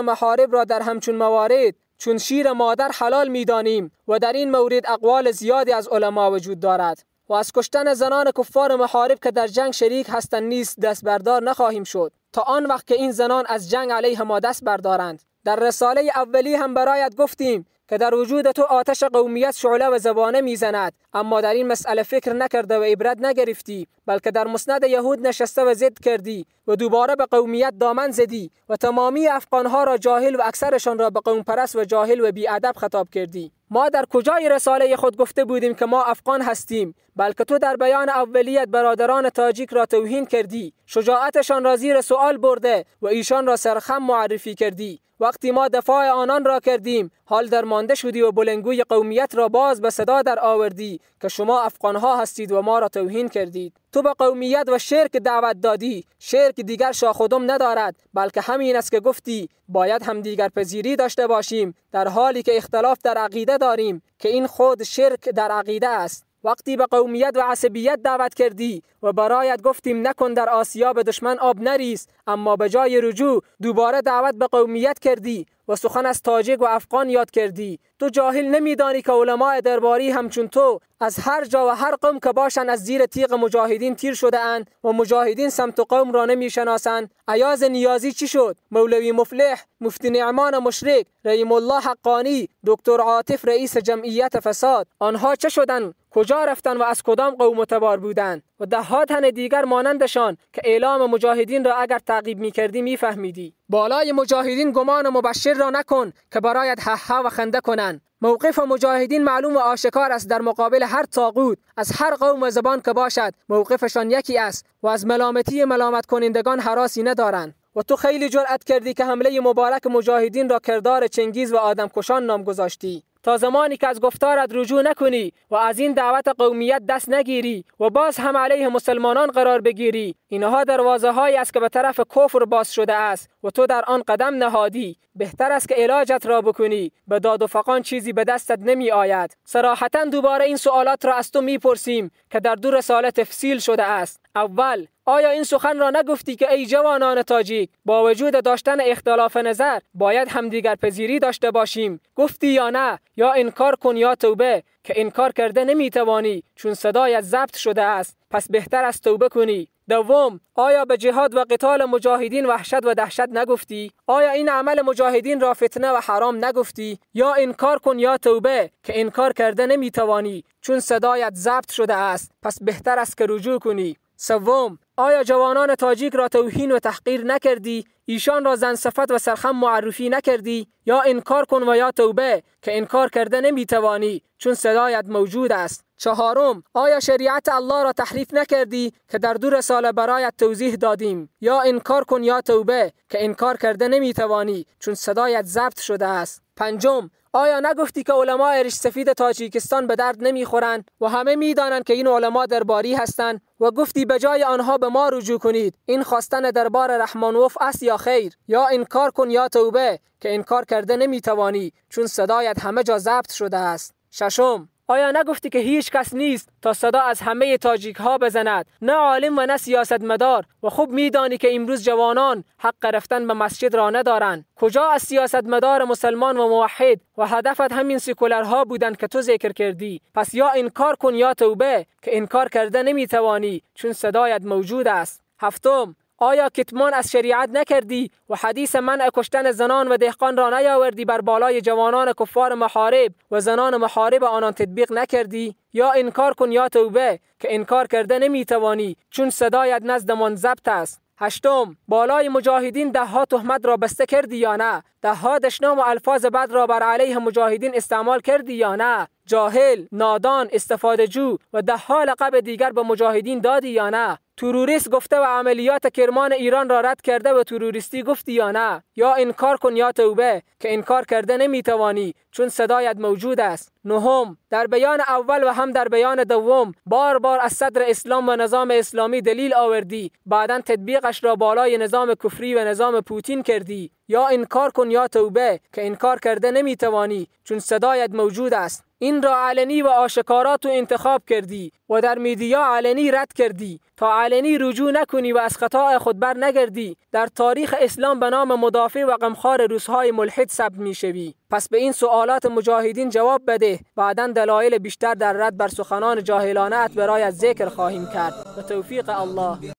Speaker 1: محارب را در همچون موارد چون شیر مادر حلال می‌دانیم و در این مورد اقوال زیادی از علما وجود دارد. و از کشتن زنان کفار محارب که در جنگ شریک هستند نیز دست بردار نخواهیم شد تا آن وقت که این زنان از جنگ علیه ما دست بردارند. در رساله اولی هم برایت گفتیم که در وجود تو آتش قومیت شعله و زبانه میزند، اما در این مسئله فکر نکرده و عبرت نگرفتی، بلکه در مسند یهود نشسته و ضد کردی و دوباره به قومیت دامن زدی و تمامی افغانها را جاهل و اکثرشان را به قوم پرست و جاهل و بی‌ادب خطاب کردی. ما در کجای رساله خود گفته بودیم که ما افغان هستیم؟ بلکه تو در بیان اولیت برادران تاجیک را توهین کردی، شجاعتشان را زیر سوال برده و ایشان را سرخم معرفی کردی. وقتی ما دفاع آنان را کردیم، حال درمانده شدی و بلنگوی قومیت را باز به صدا در آوردی که شما افغانها هستید و ما را توهین کردید. تو به قومیت و شرک دعوت دادی. شرک دیگر شاخ و دم ندارد، بلکه همین است که گفتی باید هم دیگر پذیری داشته باشیم در حالی که اختلاف در عقیده داریم، که این خود شرک در عقیده است. وقتی به قومیت و عصبیت دعوت کردی و برایت گفتیم نکن در آسیا به دشمن آب نریز، اما به جای رجوع دوباره دعوت به قومیت کردی و سخن از تاجیک و افغان یاد کردی. تو جاهل نمیدانی که علماء درباری همچون تو از هر جا و هر قوم که باشند از زیر تیغ مجاهدین تیر شده اند و مجاهدین سمت و قوم را نمیشناسند. ایاز نیازی چی شد؟ مولوی مفلح، مفتی نعمان مشرک، رحیم الله حقانی، دکتر عاطف رئیس جمعیت فساد، آنها چه شدند؟ کجا رفتن و از کدام قوم و تبار بودند؟ و ده ها تن دیگر مانندشان که اعلام مجاهدین را اگر تعقیب می‌کردی می‌فهمیدی. بالای مجاهدین گمان مبشر را نکن که برایت هه و خنده کنند. موقف مجاهدین معلوم و آشکار است. در مقابل هر طاغوت از هر قوم و زبان که باشد موقفشان یکی است و از ملامتی ملامت کنندگان هراسی ندارند. و تو خیلی جرأت کردی که حمله مبارک مجاهدین را کردار چنگیز و آدمکشان نام گذاشتی. تا زمانی که از گفتارت رجوع نکنی و از این دعوت قومیت دست نگیری و باز هم علیه مسلمانان قرار بگیری، اینها دروازه هایی است که به طرف کفر باز شده است و تو در آن قدم نهادی. بهتر است که علاجت را بکنی. به داد و فغان چیزی به دستت نمی آید. صراحتا دوباره این سوالات را از تو میپرسیم که در دو رساله تفصیل شده است. اول، آیا این سخن را نگفتی که ای جوانان تاجیک با وجود داشتن اختلاف نظر باید همدیگر پذیری داشته باشیم؟ گفتی یا نه؟ یا انکار کن یا توبه، که انکار کرده نمیتوانی چون صدایت ضبط شده است، پس بهتر است توبه کنی. دوم، آیا به جهاد و قتال مجاهدین وحشت و دهشت نگفتی؟ آیا این عمل مجاهدین را فتنه و حرام نگفتی؟ یا انکار کن یا توبه، که انکار کرده نمیتوانی چون صدایت ضبط شده است، پس بهتر است که رجوع کنی. سوم، آیا جوانان تاجیک را توهین و تحقیر نکردی؟ ایشان را زن صفت و سرخم معرفی نکردی؟ یا انکار کن و یا توبه، که انکار کرده نمیتوانی چون صدایت موجود است. چهارم، آیا شریعت الله را تحریف نکردی که در دو رساله برایت توضیح دادیم؟ یا انکار کن یا توبه، که انکار کرده نمیتوانی چون صدایت ضبط شده است. پنجم، آیا نگفتی که علمای ریش سفید تاجیکستان به درد نمیخورند و همه میدانند که این علما درباری هستند و گفتی به جای آنها به ما رجوع کنید؟ این خواستن دربار رحمانوف است یا خیر؟ یا انکار کن یا توبه، که انکار کرده نمیتوانی چون صدایت همه جا ضبط شده است. ششم، آیا نگفتی که هیچ کس نیست تا صدا از همه تاجیک ها بزند، نه عالم و نه سیاستمدار، و خوب میدانی که امروز جوانان حق رفتن به مسجد را ندارند؟ کجا از سیاستمدار مسلمان و موحد و هدفت همین سکولرها بودند که تو ذکر کردی؟ پس یا انکار کن یا توبه، که انکار کرده نمیتوانی چون صدایت موجود است. هفتم، آیا کتمان از شریعت نکردی و حدیث منع کشتن زنان و دهقان را نیاوردی بر بالای جوانان کفار محارب و زنان محارب آنان تطبیق نکردی؟ یا انکار کن یا توبه، که انکار کرده نمیتوانی چون صدایت نزدمان ضبط است. هشتم، بالای مجاهدین ده ها تهمت را بسته کردی یا نه؟ ده ها دشنام و الفاظ بد را بر علیه مجاهدین استعمال کردی یا نه؟ جاهل، نادان، استفاده جو و ده ها لقب دیگر به مجاهدین دادی یا نه؟ تروریست گفته و عملیات کرمان ایران را رد کرده و تروریستی گفتی یا نه؟ یا انکار کن یا توبه، که انکار کرده نمیتوانی چون صدایت موجود است. نهم، در بیان اول و هم در بیان دوم بار بار از صدر اسلام و نظام اسلامی دلیل آوردی، بعدا تطبیقش را بالای نظام کفری و نظام پوتین کردی. یا انکار کن یا توبه، که انکار کرده نمیتوانی چون صدایت موجود است. این را علنی و آشکارا تو انتخاب کردی و در media علنی رد کردی تا علنی رجوع نکنی و از خطای خود بر نگردی. در تاریخ اسلام به نام مدافع و غمخوار روس‌های ملحد ثبت میشوی. پس به این سوالات مجاهدین جواب بده، بعدا دلایل بیشتر در رد بر سخنان جاهلانه ات برایت ذکر خواهیم کرد. به توفیق الله.